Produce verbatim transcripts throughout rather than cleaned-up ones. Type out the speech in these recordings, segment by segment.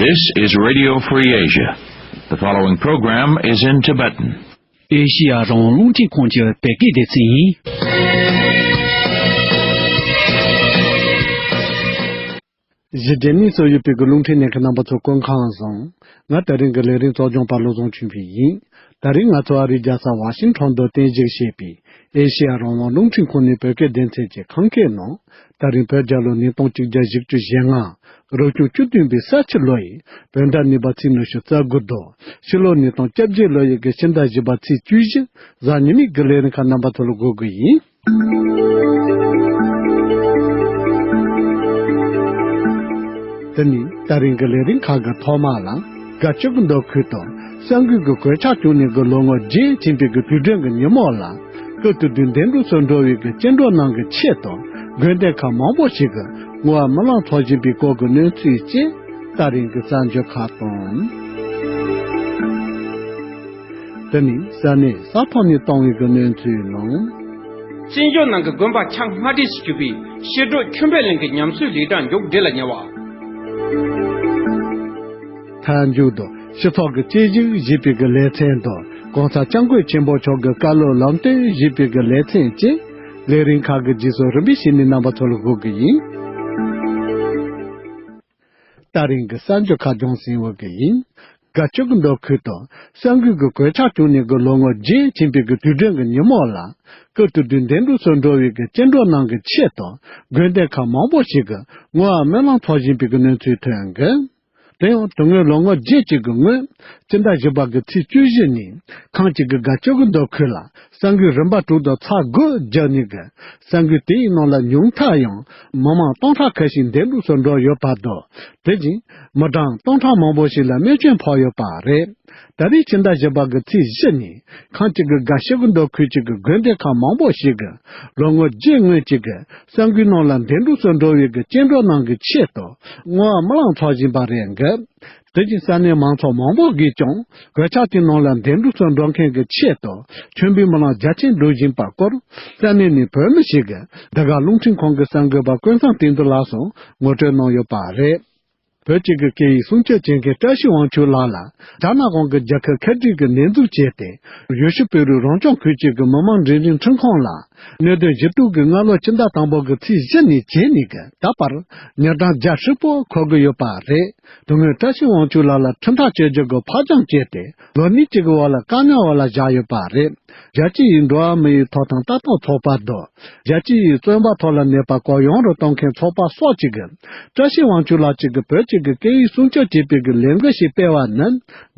This is Radio Free Asia. The following program is in Tibetan. ཨེ་ཤི་ཡ་རང་དབང་རླུང་འཕྲིན་ཁང་གི་བོད་སྐད་སྡེ་ཚན་ཡིན། གཞིས་བྱེས་གཉིས་སུ་ཡོད་པའི་གི་རླུང་འཕྲིན་ཉན་མཁན་རྣམ་པ་ཚོ་སྐུ་ཁམས་བཟང་། ང་དེ་རིང་གི་ལས་རིམ་གཙོ་སྐྱོང་པ་བློ་བཟང་ཆོས་འཕེལ་ཡིན། དེ་རིང་ང་ཚོ་ཨ་རིའི་རྒྱལ་ས་ཝ་ཤིང་ཊོན་དུ་རྟེན་གཞི་བྱས་པའི་ཨེ་ཤེ་ཡ་རང་དབང་རླུང་འཕྲིན་ཁང་ནས་བོད་སྐད་སྡེ་ཚན་གྱི་ཁམས་སྐད་ནང་། དེ་རིང་བོད་རྒྱལ་ལོ་ཉིས་སྟོང་གཅིག་བརྒྱ་བཞི་བཅུ་ཞེ་ལྔ། རབ་བྱུང་བཅུ་བདུན་པའི་ས་ཕྱི་ལོ་ཡི་བོད་ཟླ་གཉིས་པ་ཚེས་ཉི་ཤུ་རྩ་དགུ་དང་། ཕྱི་ལོ་ཉིས་སྟོང་བཅོ་བརྒྱད་ལོ་ཡི་གི་ཕྱི་ཟླ་བཞི་པ་ཚེས་བཅུ་བཞི། གཟའ་ཉི་མའི་གི་ལས་རིམ་ཁག་རྣམ་པ་ཚོ་ལ་འགོད་གི་ཡིན། དེ་ནི་ད་རིང་གི་ལས་རིམ་ཁག་གི་ཐོག་མ་ལ། དགའ་སྐྱིད་ཀྱི་མདོ་ཁུལ་དུ་གསར་འགོད་ཀྱི་གོད་ཆག་བྱུང་ནས་ཀྱི་ལོ་ངོ་བརྒྱད་ཕྱིན་པའི་ཀྱི་དུས་དྲན་གྱི་ཉིན་མོ་ལ། སྐབས་དེ་དུས་འདས་འགྲོ་སོང་འགྲོ་བའི་ཀྱི་སྐྱེ་འགྲོ་རྣམས་ཀྱི་ཆེད་དུ་དགོན་སྡེ་ཁག་མང་པོ་ཞིག་གི་བསྔོ་བ་སྨོན་ལམ་འཚོགས་བཞིན་པའི་སྐོར་གྱི་གནས་ཚུལ་བཅས་ད་རིང་གི་གསར་འགྱུར་ཁག་དང་། དེ་ནི་ས་གནས་ས་ཐོག་ནས་བཏང་བའི་གི་གནས་ཚུལ་ནང་། བཙན་བྱོལ་ནང་གི་དགོན་པ་ཆ་ལྔ་སྒྲིལ་ཞེས་བརྗོད་པའི་ཕྱི་དྲོ་ཁྱོན་པའི་གླིང་གི་ཉམས་གསོའི་ལས་གྲྭ་མཇུག་སྒྲིལ་ལ་ཉེ་བ། མཐའ་མཇུག་ཏུ་སྤྱི་ཚོགས་ཀྱི་དཔྱད་ཞིབ་ཞེས་པའི་གི་ལེ་ཚན་དུ་༸གོང་ས་༸སྐྱབས་མགོན་ཆེན་པོ་མཆོག་གི་བཀའ་སློབ་ལམ་སྟོན་ཞེས་པའི་གི་ལེ་ཚན་བཅས་ལས་རིམ་ཁག་གི་རྗེས་སུ་རིམ་པས་ཞུས་ནས་རྣམ་པ་ཚོ་ལ་འགོད་གི་ཡིན། ད་རིང་གི་གསར་འགྱུར་ཁག་སྦྱོང་ཟིན་འོག་གི་ཡིན། དགའ་སྐྱིད་ཀྱི་མདོ་ཁུལ་དུ་གསར་འགོད་ཀྱི་གོད་ཆག་བྱུང་ནས་ཀྱི་ལོ་ངོ་བརྒྱད་ཕྱིན་པའི་ཀྱི་དུས་དྲན་གྱི་ཉིན་མོ་ལ། སྐབས་དེ་དུས་འདས་འགྲོ་སོང་འགྲོ་བའི་ཀྱི་སྐྱེ་འགྲོ་རྣམས་ཀྱི་ཆེད་དུ་དགོན་སྡེ་ཁག་མང་པོ་ཞིག་གི་བསྔོ་བ་སྨོན་ལམ་འཚོགས་བཞིན་པའི་ཀྱི་གནས་ཚུལ་ཐོན་གི། དེ་ཡང་དོན་དངོས་ལོ་ངོ་བརྒྱད་ཅིག་གི་སྔོན་སྤྱི་ཟླ་བཞི་པ་གི་ཚེས་བཅུ་བཞི་ཉིན་ཁམས་གཅིག་གི་དགའ་སྐྱིད་ཀྱི་མདོ་ཁུལ་ལ། གསར་འགོད་རིམ་པ་དྲུག་དང་ཚེག་དགུ་བརྒྱབ་ནས་ཀྱི་གསར་འགོད་དེའི་ནང་ལ་ཉུང་མཐའ་ཡང་མི་མང་སྟོང་ཕྲག་ཁ་ཤས་འདས་འགྲོ་སོང་འགྲོ་ཡོད་པ་དང་། དེ་བཞིན་མི་གྲངས་སྟོང་ཕྲག་མང་པོ་ཞིག་ལ་རྨས་སྐྱོན་ཕོག་ཡོད་པ་རེད། ད་རེས་ཕྱི་ཟླ་བཞི་པ་གི་ཚེས་བཞི་ཉིན་ཁམས་གཅིག་གི་དགའ་སྐྱིད་ཀྱི་མདོ་ཁུལ་གཅིག་གི་དགོན་སྡེ་ཁག་མང་པོ་ཞིག་གི་ལོ་ངོ་བརྒྱད་སྔོན་གཅིག་གི་གསར་འགོད་ནང་ལ་འདས་འགྲོ་སོང་འགྲོ་བའི་གི་སྐྱེ་འགྲོ་རྣམས་ཀྱི་ཆེད་དུ་བསྔོ་བ་སྨོན་ལམ་འཚོགས་བཞིན་པ་རེད་འགི། དེ་བཞིན་ས་གནས་མང་ཚོགས་མང་པོ་གིས་ཀྱང་གོད་ཆག་དེའི་ནང་ལ་འདས་འགྲོ་སོང་འགྲོ་མཁན་གྱི་ཆེད་དུ་མཆོད་འབུལ་སྨོན་ལམ་རྒྱ་ཆེན་སྒྲུབ་བཞིན་པ་སྐོར་ས་གནས་ནས་བོད་མི་ཞིག་གིས་འདི་ག་རླུང་འཕྲིན་ཁང་གི་གསར་འགོད་པ་ཀུན་བཟང་བསྟན་འཛིན་ལགས་སུ་ངོ་སྤྲོད་གནང་ཡོད་པ་རེད། བོད་ཀྱི་གི་སྐད་ཡིག་སྲུང་སྐྱོབ་བྱེད་མཁན་བཀྲ་ཤིས་དབང་ཕྱུག་ལགས་ལ་རྒྱ་ནག་གཞུང་གི་རྒྱལ་ཁབ་ཁ་བྲལ་གྱི་ནས་འཛུགས་བྱས་ཏེ། ཡུལ་ཤུལ་བོད་རིགས་རང་སྐྱོང་ཁུལ་གཅིག་གི་མི་མང་འབྲེལ་མཐུད་ཁང་ལ་གནད་དོན་ཞུ་གཏུག་གི་སྔ་ལོ་ཕྱི་ཟླ་དང་པོ་གི་ཚེས་བཞི་ནས་བྱས་ནས་ཀྱི་ད་བར་ཉིན་གྲངས་བརྒྱ་ཧྲིལ་པོ་འཁོར་གྱི་ཡོད་པ་རེད། དོན་དངོས་བཀྲ་ཤིས་དབང་ཕྱུག་ལགས་ལ་ཁྲིམས་ཐག་གཅོད་རྒྱུ་གི་ཕབ་སྦྱང་བྱས་ཏེ་ལོ་གཉིས་ཀྱི་གི་འོག་ལ་བཀག་ཉར་འོག་ལ་བཞག་ཡོད་པ་རེད། རྒྱལ་སྤྱི་ཡི་འགྲོ་བ་མི་ཡི་ཐོབ་ཐང་ལྟ་རྟོག་ཚོགས་པ་དང་། རྒྱལ་སྤྱི་ཡི་བཙོན་པ་ཐོག་ལ་གནས་པ་གུ་ཡངས་རུ་གཏོང་མཁན་ཚོགས་པ་སོགས་ཀྱིས་བཀྲ་ཤིས་དབང་ཕྱུག་ལགས་ཀྱིས་བོད་ཀྱི་སྐད་ཡིག་སྲུང་སྐྱོབ་བྱེད་པའི་ལས་འགུལ་ཞིག་སྤེལ་བ་ནི་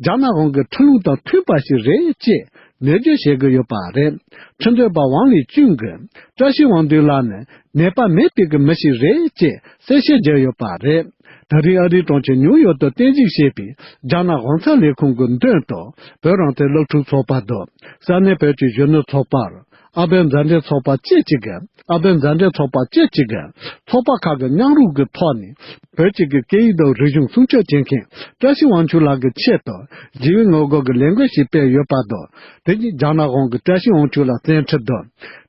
རྒྱ་ནག་གཞུང་གི་ཁྲིམས་ལུགས་དང་མཐུན་པ་ཞིག་རེད་ཅེས་ནན་བརྗོད་བྱེད་ཀྱི་ཡོད་པ་རེད། ཁྲིམས་རྩོད་པ་ཝང་ལི་ཅུན་གྱིས་བཀྲ་ཤིས་དབང་འདུས་ལགས་ནི་ནད་པ་མེད་པའི་མི་ཞིག་རེད་ཅེས་གསལ་བཤད་བརྒྱབ་ཡོད་པ་རེད། ད་རེས་ཨ་རིའི་གྲོང་ཁྱེར་ཉིའུ་ཡོག་ཏུ་རྟེན་གཞི་བྱས་པའི་རྒྱ་ནག་གཞུང་ཚབ་ལས་ཁུངས་ཀྱི་མདུན་དུ་བོད་རང་བཙན་སློབ་ཕྲུག་ཚོགས་པ་དང་ས་གནས་བོད་ཀྱི་གཞོན་ནུ་ཚོགས་པ། ཨ་བན་མཛའ་འབྲེལ་ཚོགས་པ་བཅས་ཀྱིས་ཀྱི་ཨ་བན་མཛའ་འབྲེལ་ཚོགས་པ་བཅས་ཀྱིས་ཀྱི་ཚོགས་པ་ཁག་གི་མཉམ་རུབ་ཀྱི་ཐོག་ནས་བོད་ཀྱི་གི་སྐད་ཡིག་དང་རིག་གཞུང་སྲུང་སྐྱོབ་བྱེད་མཁན་བཀྲ་ཤིས་དབང་ཕྱུག་ལགས་ཀྱི་ཆེད་དུ་ཞི་བའི་ངོ་རྒོལ་གྱི་ལས་འགུལ་ཞིག་སྤེལ་ཡོད་པ་དང་། དེ་བཞིན་རྒྱ་ནག་གཞུང་གིས་བཀྲ་ཤིས་དབང་ཕྱུག་ལགས་བཙན་ཁྲིད་དང་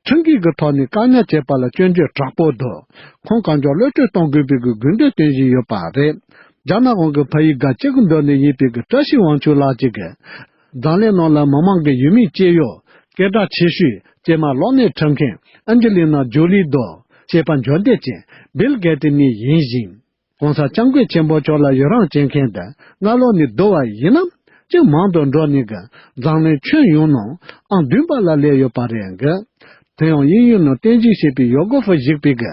ཁྲིམས་འགལ་གྱི་ཐོག་ནས་བཀག་ཉར་བྱས་པ་ལ་སྐྱོན་བརྗོད་དྲག་པོ་དང་ཁོང་གང་མགྱོགས་གློད་བཀྲོལ་གཏོང་དགོས་པའི་གི་དགོས་འདུན་བཏོན་བཞིན་ཡོད་པ་རེད། རྒྱ་ནག་གཞུང་གི་ཕ་ཡུལ་དགའ་སྐྱིད་ཀྱི་མདོ་ནས་ཡིན་པའི་གི་བཀྲ་ཤིས་དབང་ཕྱུག་ལགས་ཀྱིས་གི་འཛམ་གླིང་ནང་ལ་མི་མང་གི་ཡུལ་མིའི་སྐྱེས་གཡོག་སྐད་གྲགས་ཆེ་ཤོས་སྐྱེས་མ་གློག་བརྙན་འཁྲབ་མཁན་ཨན་ཇི་ལི་ན་ཇོ་ལི་དང་བཅས་པ་འབྱོར་ལྡན་ཅན་བིལ་གེ་ཏི་ནི་ཡིན་ཞིང་། ༸གོང་ས་༸སྐྱབས་མགོན་ཆེན་པོ་མཆོག་ལ་ཡི་རང་བྱེད་མཁན་དེ་སྔ་ལོགས་ནས་བསྡུ་བ་ཡིན་ན་ཅིག་མང་དུ་འགྲོ་ནས་གི་འཛམ་གླིང་ཁྱོན་ཡོངས་ནང་ཨང་བདུན་པ་ལ་སླེབས་ཡོད་པ་རེད་གི། དེ་ཡང་དབྱིན་ཡུལ་ནང་རྟེན་གཞི་བྱས་པའི་ཡོ་གོ་ཧྥུ་ཞིག་པའི་གི་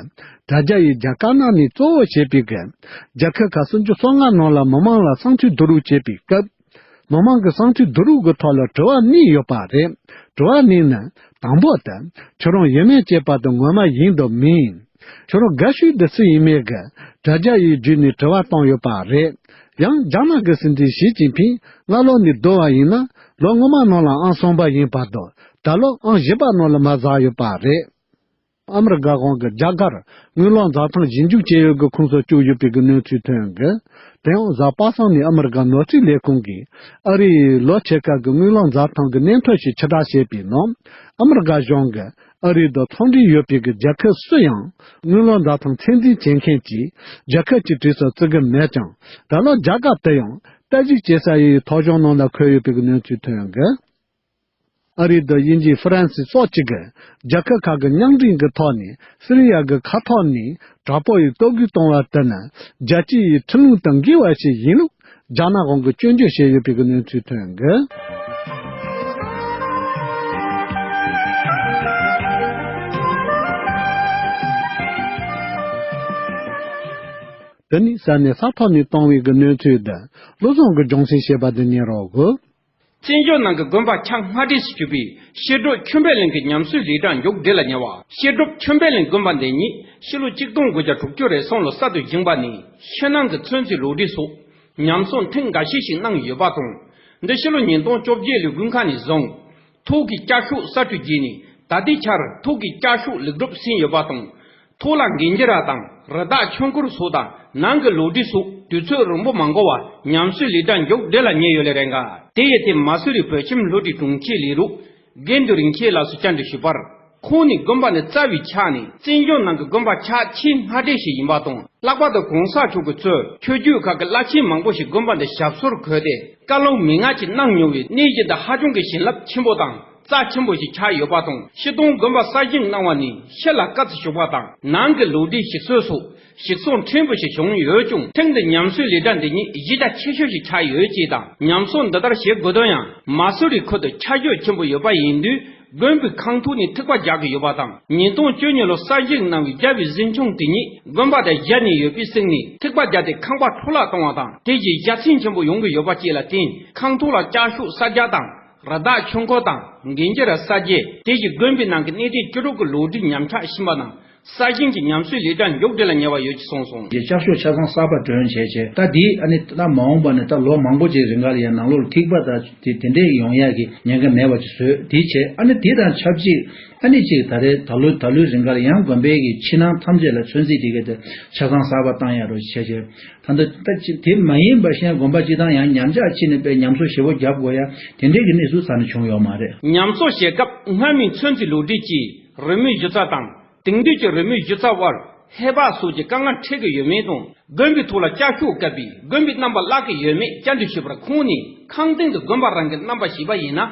དྲ་རྒྱ་ཡི་རྒྱ་དཀར་ནག་ནས་གཙོ་བོ་བྱས་པའི་གི་རྒྱལ་ཁབ་ཁག་སུམ་ཅུ་སོ་ལྔ་ནང་ལ་མི་མང་ལ་བསམ་ཚུལ་བསྡུ་རུབ་བྱེད་པའི་སྐབས། མི་མང་གི་བསམ་ཚུལ་བསྡུ་རུབ་ཀྱི་ཐོག་ལ་དྲི་བ་གཉིས་ཡོད་པ་རེད། དྲི་བ་གཉིས་ནི། དང་པོ་དེ། ཁྱོད་རང་ཡིན་མིན་དཔྱད་པ་དེ་ངོ་མ་ཡིན་དང་མིན། ཁྱོད་རང་དགའ་ཤོས་དེ་སུ་ཡིན་མིན་གྱི་དྲ་རྒྱ་ཡི་བརྒྱུད་ནས་དྲི་བ་བཏང་ཡོད་པ་རེད། ཡང་རྒྱ་ནག་གི་སྲིད་འཛིན་ཞི་ཅིན་ཕིང་སྔ་ལོགས་ནས་བསྡུ་བ་ཡིན་ན་ལོ་སྔོན་མ་ནང་ལ་ཨང་གསུམ་པ་ཡིན་པ་དང་ད་ལོ་ཨང་བཞི་པ་ནང་ལ་མར་ཟགས་ཡོད་པ་རེད། ཨ་མི་རི་ཀ་གཞུང་གིས་རྒྱ་གར་དངུལ་ལོར་འཛའ་ཐང་ཞིབ་འཇུག་བྱེད་ཡུལ་གྱི་ཁོངས་སུ་བཅུག་ཡོད་པའི་གི་གནས་ཚུལ་ཐོན་གི། དེ་ཡང་གཟའ་པ་སངས་ཉིན་ཨ་མི་རི་ཀ་ནོར་སྲིད་ལས་ཁུངས་ཀྱིས་ཨ་རིའི་ལོ་ཕྱེད་ཀ་གི་དངུལ་ལག་འཛའ་ཐང་གི་གནས་ཐོ་ཞིག་ཕྱིར་བསྒྲགས་བྱས་པའི་ནང་། ཨ་མི་རི་ཀ་གཞུང་གིས་ཨ་རི་དང་ཚོང་འབྲེལ་ཡོད་པའི་གི་རྒྱལ་ཁབ་སུ་ཡང་དངུལ་ལག་འཛའ་ཐང་ཚད་འཛིན་བྱེད་མཁན་གྱི་རྒྱལ་ཁབ་ཀྱི་གྲས་སུ་བརྩི་གི་མེད་ཀྱང་། ད་ལོ་རྒྱ་གར་དེ་ཡང་ལྟ་ཞིབ་བྱེད་ས་ཡི་ཐོ་གཞུང་ནང་ལ་འཁོད་ཡོད་པའི་གི་གནས་ཚུལ་ཐོན་ཡོད་གི། ཨ་རི་དང་དབྱིན་ཇི་ཧྥ་རན་སི་སོགས་གཅིག་གིས་རྒྱལ་ཁབ་ཁག་གི་མཉམ་འབྲེལ་གྱི་ཐོག་ནས་སི་རི་ཡ་གི་མཁའ་ཐོག་ནས་དྲག་པོ་ཡི་གཏོར་རྒོལ་གཏོང་བ་དེ་ནི་རྒྱལ་སྤྱི་ཡི་ཁྲིམས་ལུགས་དང་འགལ་བ་ཞིག་ཡིན་ལུགས་རྒྱ་ནག་གཞུང་གིས་སྐྱོན་བརྗོད་བྱས་ཡོད་པའི་གི་གནས་ཚུལ་ཐོན་གི། དེ་ནས་ས་གནས་ས་ཐོག་ནས་བཏང་བའི་གི་གནས་ཚུལ་དེ་བློ་བཟང་གིས་སྦྱོང་བཤད་བྱས་པ་དེ་ཉན་རོགས་གོ། བཙན་བྱོལ་ནང་གི་དགོན་པ་ཆ་ལྔ་སྡེ་སུ་གྱུར་པའི་བཤད་སྒྲུབ་ཆོས་འཕེལ་གླིང་གི་ཉམས་གསོའི་ལས་གྲྭ་མཇུག་སྒྲིལ་ལ་ཉེ་བ། བཤད་སྒྲུབ་ཆོས་འཕེལ་གླིང་དགོན་པ་འདི་ཉིད་ཕྱི་ལོ་ཆིག་སྟོང་དགུ་བརྒྱ་དྲུག་ཅུ་རེ་གསུམ་ལོ་གསར་དུ་བཞེངས་པ་ནི་ཕྱི་ནང་གི་ཚུན་ཚོད་ལོ་རྒྱུས་སོགས་ཉམས་གསོག་ཐེངས་འགའ་ཤས་ཤིག་གནང་ཡོད་པ་དང་། འདི་ཕྱི་ལོ་ཉིས་སྟོང་བཅོ་བརྒྱད་ལོའི་དགུན་ཁ་ནས་བཟུང་། ཐུགས་ཀྱི་བསྐྱར་ཞུགས་གསར་བསྐྲུན་བགྱིས་ནས་ད་ལྟའི་ཆར་ཐུགས་ཀྱི་བསྐྱར་ཞུགས་ལེགས་གྲུབ་ཟིན་ཡོད་པ་དང་། ཐུགས་ལ་གན་རྒྱ་ར་དང་རི་དྭགས་ཆོས་འཁོར་སོགས་དང་ནང་གི་ལོ་རྒྱུས་སོགས་དུས་ཚོད་རིང་པོ་མ་འགོར་བར་ཉམས་གསོའི་ལས་གྲྭ་མཇུག་སྒྲིལ་ལ་ཉེ་ཡོད་ལེ་རེད་འགའ། དེ་ཡི་སྟེང་མ་སུ་རི་བོད་ཁྱིམ་སློབ་གྲྭའི་དྲུང་ཆེ་ལས་རོགས་དགེ་འདུན་རིན་ཆེན་ལགས་སུ་བཅར་འདྲི་ཞུས་པར། ཁོང་ནས་དགོན་པ་ནི་རྩ་བའི་ཆ་ནས་བཙན་བྱོལ་ནང་གི་དགོན་པ་ཆ་ཆེས་སྔ་གྲས་ཤིག་ཡིན་པ་དང་། ལྷག་པར་དུ་གོང་ས་མཆོག་གིས་གཙོས་ཆོས་བརྒྱུད་ཁག་གི་བླ་ཆེན་མང་པོ་ཞིག་དགོན་པ་འདི་ཞབས་སོར་འཁོད་དེ་བཀའ་སློབ་མན་ངག་ཅིག་གནང་མྱོང་བའི་གནས་གཞི་འདི་ཧ་ཅང་གི་བྱིན་རླབས་ཆེན་པོ་དང་རྩ་ཆེན་པོ་ཞིག་ཆགས་ཡོད་པ་དང་། སྤྱིར་བཏང་དགོན་པ་གསར་བཞེངས་གནང་བ་ནི་ཕྱི་ལ་དཀའ་ཚེགས་ཞུགས་པ་དང་ནང་གི་ལོ་རྒྱུས་ཞིག་གསོས་སོགས་ཞིག་གསོ་ཕྲན་བུ་ཞིག་བྱུང་ཡོད་ཀྱང་། ཐེངས་འདི་ཉམས་གསོའི་ལས་གྲྭ་འདི་ཉིད་གཞི་རྒྱ་ཆེ་ཤོས་ཤིག་ཆགས་ཡོད་ཅེས་དང་། ཉམས་གསོ་འདི་ལྟར་བྱེད་དགོས་དོན་ཡང་མ་སུ་རི་ཁུལ་དུ་ཆར་ཞོད་ཆེན་པོ་ཡོད་པ་ཡིན་དུས། དགོན་པའི་ཁང་ཐོག་ནས་ཐིགས་པ་རྒྱག་གི་ཡོད་པ་དང་། ཉིས་སྟོང་བཅུ་གཉིས་ལོར་གསར་བཞེངས་གནང་བའི་རྒྱལ་བའི་གཟིམ་ཆུང་དེ་ཉིད་དགོན་པ་དང་གཞི་ནས་ཡོད་པས་བསྲེགས་ནས་ཐིགས་པ་རྒྱག་སྟེ་ཁང་པ་འཕྲོ་བརླག་བཏང་བ་དང་། དེ་བཞིན་གཞའ་ཚན་ཆེན་པོ་ཡོང་གི་ཡོད་པ་བཅས་ལ་བརྟེན། ཁང་ཐོག་ལ་བསྐྱར་ཞུགས་གསར་རྒྱག་དང་། རི་དྭགས་ཆོས་འཁོར་དང་། གན་རྒྱ་ར་གསར་བརྗེ། དེ་བཞིན་དགོན་པའི་ནང་གི་གནས་བརྟན་སྐྱིད་སྡུག་གི་ལོ་རྒྱུས་ཉམས་ཆག་ཕྱིན་པ་རྣམས་གསར་བཞེངས་ཀྱི་ཉམས་གསོའི་ལས་གྲྭ་མཇུག་སྒྲིལ་ལ་ཉེ་བ་ཡོད་ཅེས་གསུངས་སོང་། བསྐྱར་ཞུགས་ཆ་ཚང་གསར་པ་སྒྲོན་བྱས་རྗེས་ད་འདི་ཨ་ནི་ད་མ་འོངས་པ་ནས་ད་ལོ་མང་པོ་ཅིག་རིང་ག་ལ་ཡང་ནང་ལོགས་ལ་ཐིགས་པ་དང་དེ་དེ་འདྲས་ཡོང་ཡག་གི་ཉེན་ཁ་མེད་པ་ཅིག་བཟོས་དེ་བྱས། ཨ་ནི་དེ་དང་ཆབས་ཅིག་ཨ་ནི་ཅིག་ད་རེས་ད་ལོ་ད་ལོའི་རིང་ག་ལ་ཡང་དགོན་པའི་གི་ཕྱི་ནང་ཐམས་ཅད་ལ་ཚོན་རྩི་དེ་ག་དེ་ཆ་ཚང་གསར་པ་བཏང་ཡག་རོགས་བྱས་རྗེས་ད་ལྟ་ད་ཅི་དེ་མ་ཡིན་པ་གཞན་དགོན་པ་སྤྱི་བཏང་ཡང་ཉམས་ཆག་ཕྱིན་ནས་པའི་ཉམས་གསོ་ཞེ་པོ་བརྒྱབ་དགོས་ཡ་དེ་འདྲས་ཀྱི་གནས་ཚུལ་རྩ་ནས་བྱུང་ཡོད་མ་རེད། ཉམས་གསོ་བྱེད་སྐབས་སྔ་མའི་ཚོན་རྩིས་ལོ་རྒྱུས་ཀྱི་རི་མོའི་སྒྱུ་རྩལ་དང་། དེང་དུས་ཀྱི་རི་མོའི་སྒྱུ་རྩལ་བར་ཧེ་བག་སོགས་ཀྱི་དཀའ་ངལ་འཕྲད་ཀྱི་ཡོད་མེད་དང་། དགོན་པའི་ཐོག་ལ་བསྐྱར་ཞུགས་སྐབས་པའི་དགོན་པའི་རྣམ་པ་བརླག་གི་ཡོད་མེད་བཅར་འདྲི་ཞུས་པར་ཁོང་ནས་ཁང་སྟེང་དུ་དགོན་པ་རང་གི་རྣམ་པ་ཞིག་པ་ཡིན་ན།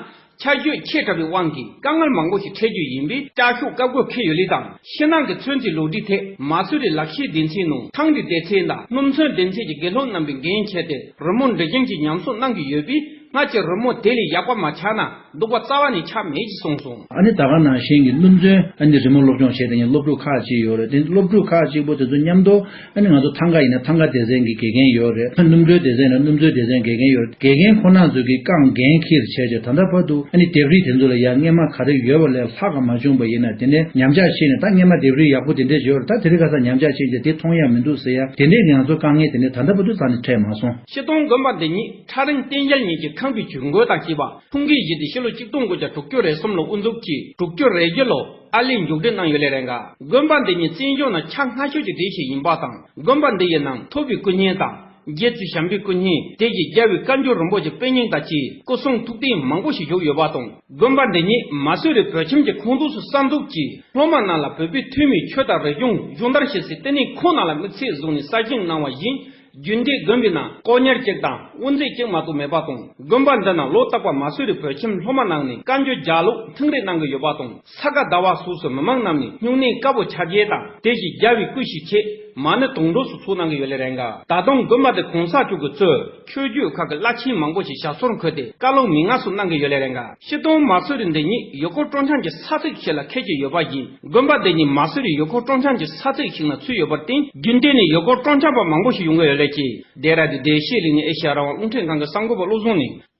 ཆར་ཞོད་ཆེ་དྲགས་པའི་དབང་གིས་དཀའ་ངལ་མང་པོ་ཞིག་འཕྲད་རྒྱུ་ཡིན་པས་བསྐྱར་ཞུགས་བཀག་དགོས་ཁེལ་ཡོད་ལུགས་དང་། ཕྱི་ནང་གི་ཚོན་རྩིས་ལོ་རྒྱུས་ཐད་མ་སུ་རི་ལག་ཤེས་སྡེ་ཚན་ནང་ཐང་འབྲི་སྡེ་ཚན་དང་སྣུམ་ཚོན་སྡེ་ཚན་གྱི་དགེ་སློབ་རྣམ་པས་འགན་འཁྱེར་ཏེ་རི་མོ་འབྲི་མཁན་གྱི་ཉམས་གསོ་གནང་གི་ཡོད་པས། སྔར་གྱི་རི་མོ་དེ་ལས་ཡག་པ་མ་ཆགས་ན་སྡུག་པ་རྩ་བ་ནས་ཆགས་མེད་ཅེས་གསུངས་སོང་། ཨ་ནི་ད་ག་ནང་བཞིན་གྱི་སྣུམ་ཚོན་ཨ་ནི་རི་མོ་སློབ་སྦྱོང་བྱས་དེ་ཉིད་སློབ་ཕྲུག་ཁག་ཅིག་ཡོད་རེད། དེ་སློབ་ཕྲུག་ཁག་གཅིག་པོ་དེ་ཚོ་མཉམ་དུ་ཨ་ནི་ང་ཚོ་ཐང་ག་ཡིན་ན་ཐང་ག་སྡེ་ཚན་གྱི་དགེ་རྒན་ཡོད་རེད། སྣུམ་ཚོན་སྡེ་ཚན་ན་སྣུམ་ཚོན་སྡེ་ཚན་དགེ་རྒན་ཡོད་རེད། དགེ་རྒན་ཁོ་ན་ཚོ་གིས་རྐང་འགན་འཁྱེར་བྱས་བྱས་ད་ལྟ་བར་དུ་ཨ་ནི་ལྡེབས་རིས་དེ་ཚོ་ལ་ཡང་སྔས་མ་ག་རེ་ཡོད་པ་ལས་ལྷག་ག་མ་བྱུང་པ་ཡིན་ན་དེ་ནས་ཉམས་ཆག་ཕྱིན་ནས་ད་སྔས་མ་ལྡེབས་རིས་ཡག་པོ་དེ་འདྲས་ཡོད་རེད། ད་དེ་རིང་ཁ་སང་ཉམས་ཆག་ཕྱིན་བྱས་དེ་མཐོང་ཡ་མི་འདུག་ཟེར་ཡ་དེ་འདྲས་ང་ཚོ་དཀའ་ངལ་དེ་འདྲས་ད་ལྟ་བར་དུ་རྩ་ནས་འཕྲད་མ་སོང་། སྤྱིར་བཏང་དགོན་པ་འདི་ཉིད་ཁྲ་རིང་བསྟན་རྒྱལ་གཉིས་ཀྱི་ཁང་པའི་ཇུས་འགོད་དང་བཅས་པ་ཐུགས་འགན་བཞེས་ཏེ་ཕྱི་ལོ་ཆིག་སྟོང་དགུ་བརྒྱ་དྲུག་ཅུ་རེ་གསུམ་ལོ་དབུ་འཛུགས་ཀྱིས་དྲུག་ཅུ་རེ་བརྒྱད་ལོ་ཨར་ལས་མཇུག་སྒྲིལ་གནང་ཡོད་ལེ་རེད་འགའ། དགོན་པ་འདི་ཉིད་བཙན་བྱོལ་ནང་ཆ་སྔ་ཤོས་ཀྱི་གྲས་ཤིག་ཡིན་པ་དང་། དགོན་པ་འདི་ཡི་ནང་ཐུབ་པའི་སྐུ་བརྙན་དང་། རྗེ་བཙུན་བྱམས་པའི་སྐུ་བརྙན་དེ་བཞིན་རྒྱལ་བའི་བཀའ་འགྱུར་རིན་པོ་ཆེ་དཔེ་རྙིང་དང་བཅས་སྐུ་གསུང་ཐུགས་རྟེན་མང་པོ་ཞིག་བཞུགས་ཡོད་པ་དང་། དགོན་པ་འདི་ཉིད་མ་སུ་རི་བོད་ཁྱིམ་གྱི་ཁོངས་གཏོགས་སུ་གསར་འཛུགས་ཀྱིས་སློབ་མ་རྣམས་ལ་བོད་པའི་ཐུན་མིན་ཆོས་དང་རིག་གཞུང་སྦྱོང་བརྡར་བྱེད་སའི་ལྟེ་གནས་ཁང་ནང་ལ་དམིགས་ཚད་བཟུང་ནས་གསར་བཞེངས་གནང་བ་ཡིན། རྒྱུན་གཏན་དགོན་པའི་ནང་ལྐོག་གཉེར་གཅིག་དང་དབུ་མཛད་གཅིག་མ་གཏོགས་མེད་པ་དང་། དགོན་པ་འདི་ནང་ལོ་རྟག་པར་མ་སུ་རི་བོད་ཁྱིམ་སློབ་མ་རྣམས་ནས་བཀའ་འགྱུར་ལྗགས་ཀློག་ཐེངས་རེ་གནང་གི་ཡོད་པ་དང་། ས་ག་ཟླ་བ་སོགས་སུ་མི་མང་རྣམས་ནས་སྨྱུང་གནས་བཀའ་པོ་ཆ་བརྒྱད་དང་དེ་བཞིན་རྒྱལ་བའི་སྐུ་ཞིག་ཆེད་མ་ཎི་དུང་སྒྲོགས་སུ་ཚུགས་གནང་གི་ཡོད་ལེ་རེད་འགའ། ད་དུང་དགོན་པ་འདི་གོང་ས་མཆོག་གིས་གཙོས་ཆོས་བརྒྱུད་ཁག་གི་བླ་ཆེན་མང་པོ་ཞིག་ཞབས་སོར་འཁོད་དེ་བཀའ་སློབ་མན་ངག་སོགས་གནང་གི་ཡོད་ལེ་རེད་འགའ། སྤྱིར་བཏང་མ་སུ་རི་འདི་ཉིད་ཡུལ་སྐོར་སྤྲོ་འཆམ་གྱི་ས་ཚིགས་ཤིག་ལ་འཁེལ་གྱི་ཡོད་པ་བཞིན། དགོན་པ་འདི་ཉིད་མ་སུ་རི་ཡུལ་སྐོར་སྤྲོ་འཆམ་གྱི་ས་ཚིགས་ཤིག་ན་ཚུད་ཡོད་པར་བརྟེན། རྒྱུན་གཏན་ནས་ཡུལ་སྐོར་སྤྲོ་འཆམ་པ་མང་པོ་ཞིག་ཡོང་གི་ཡོད་ལེ་ཅེས་ལྡེ་ར་ལྡུན་བདེ་གཤེགས་གླིང་ནས་ཨེ་ཤ་ཡ་རང་དབང་རླུང་འཕྲིན་ཁང་གི་གསར་འགོད་པ་བློ་བཟང་ནས།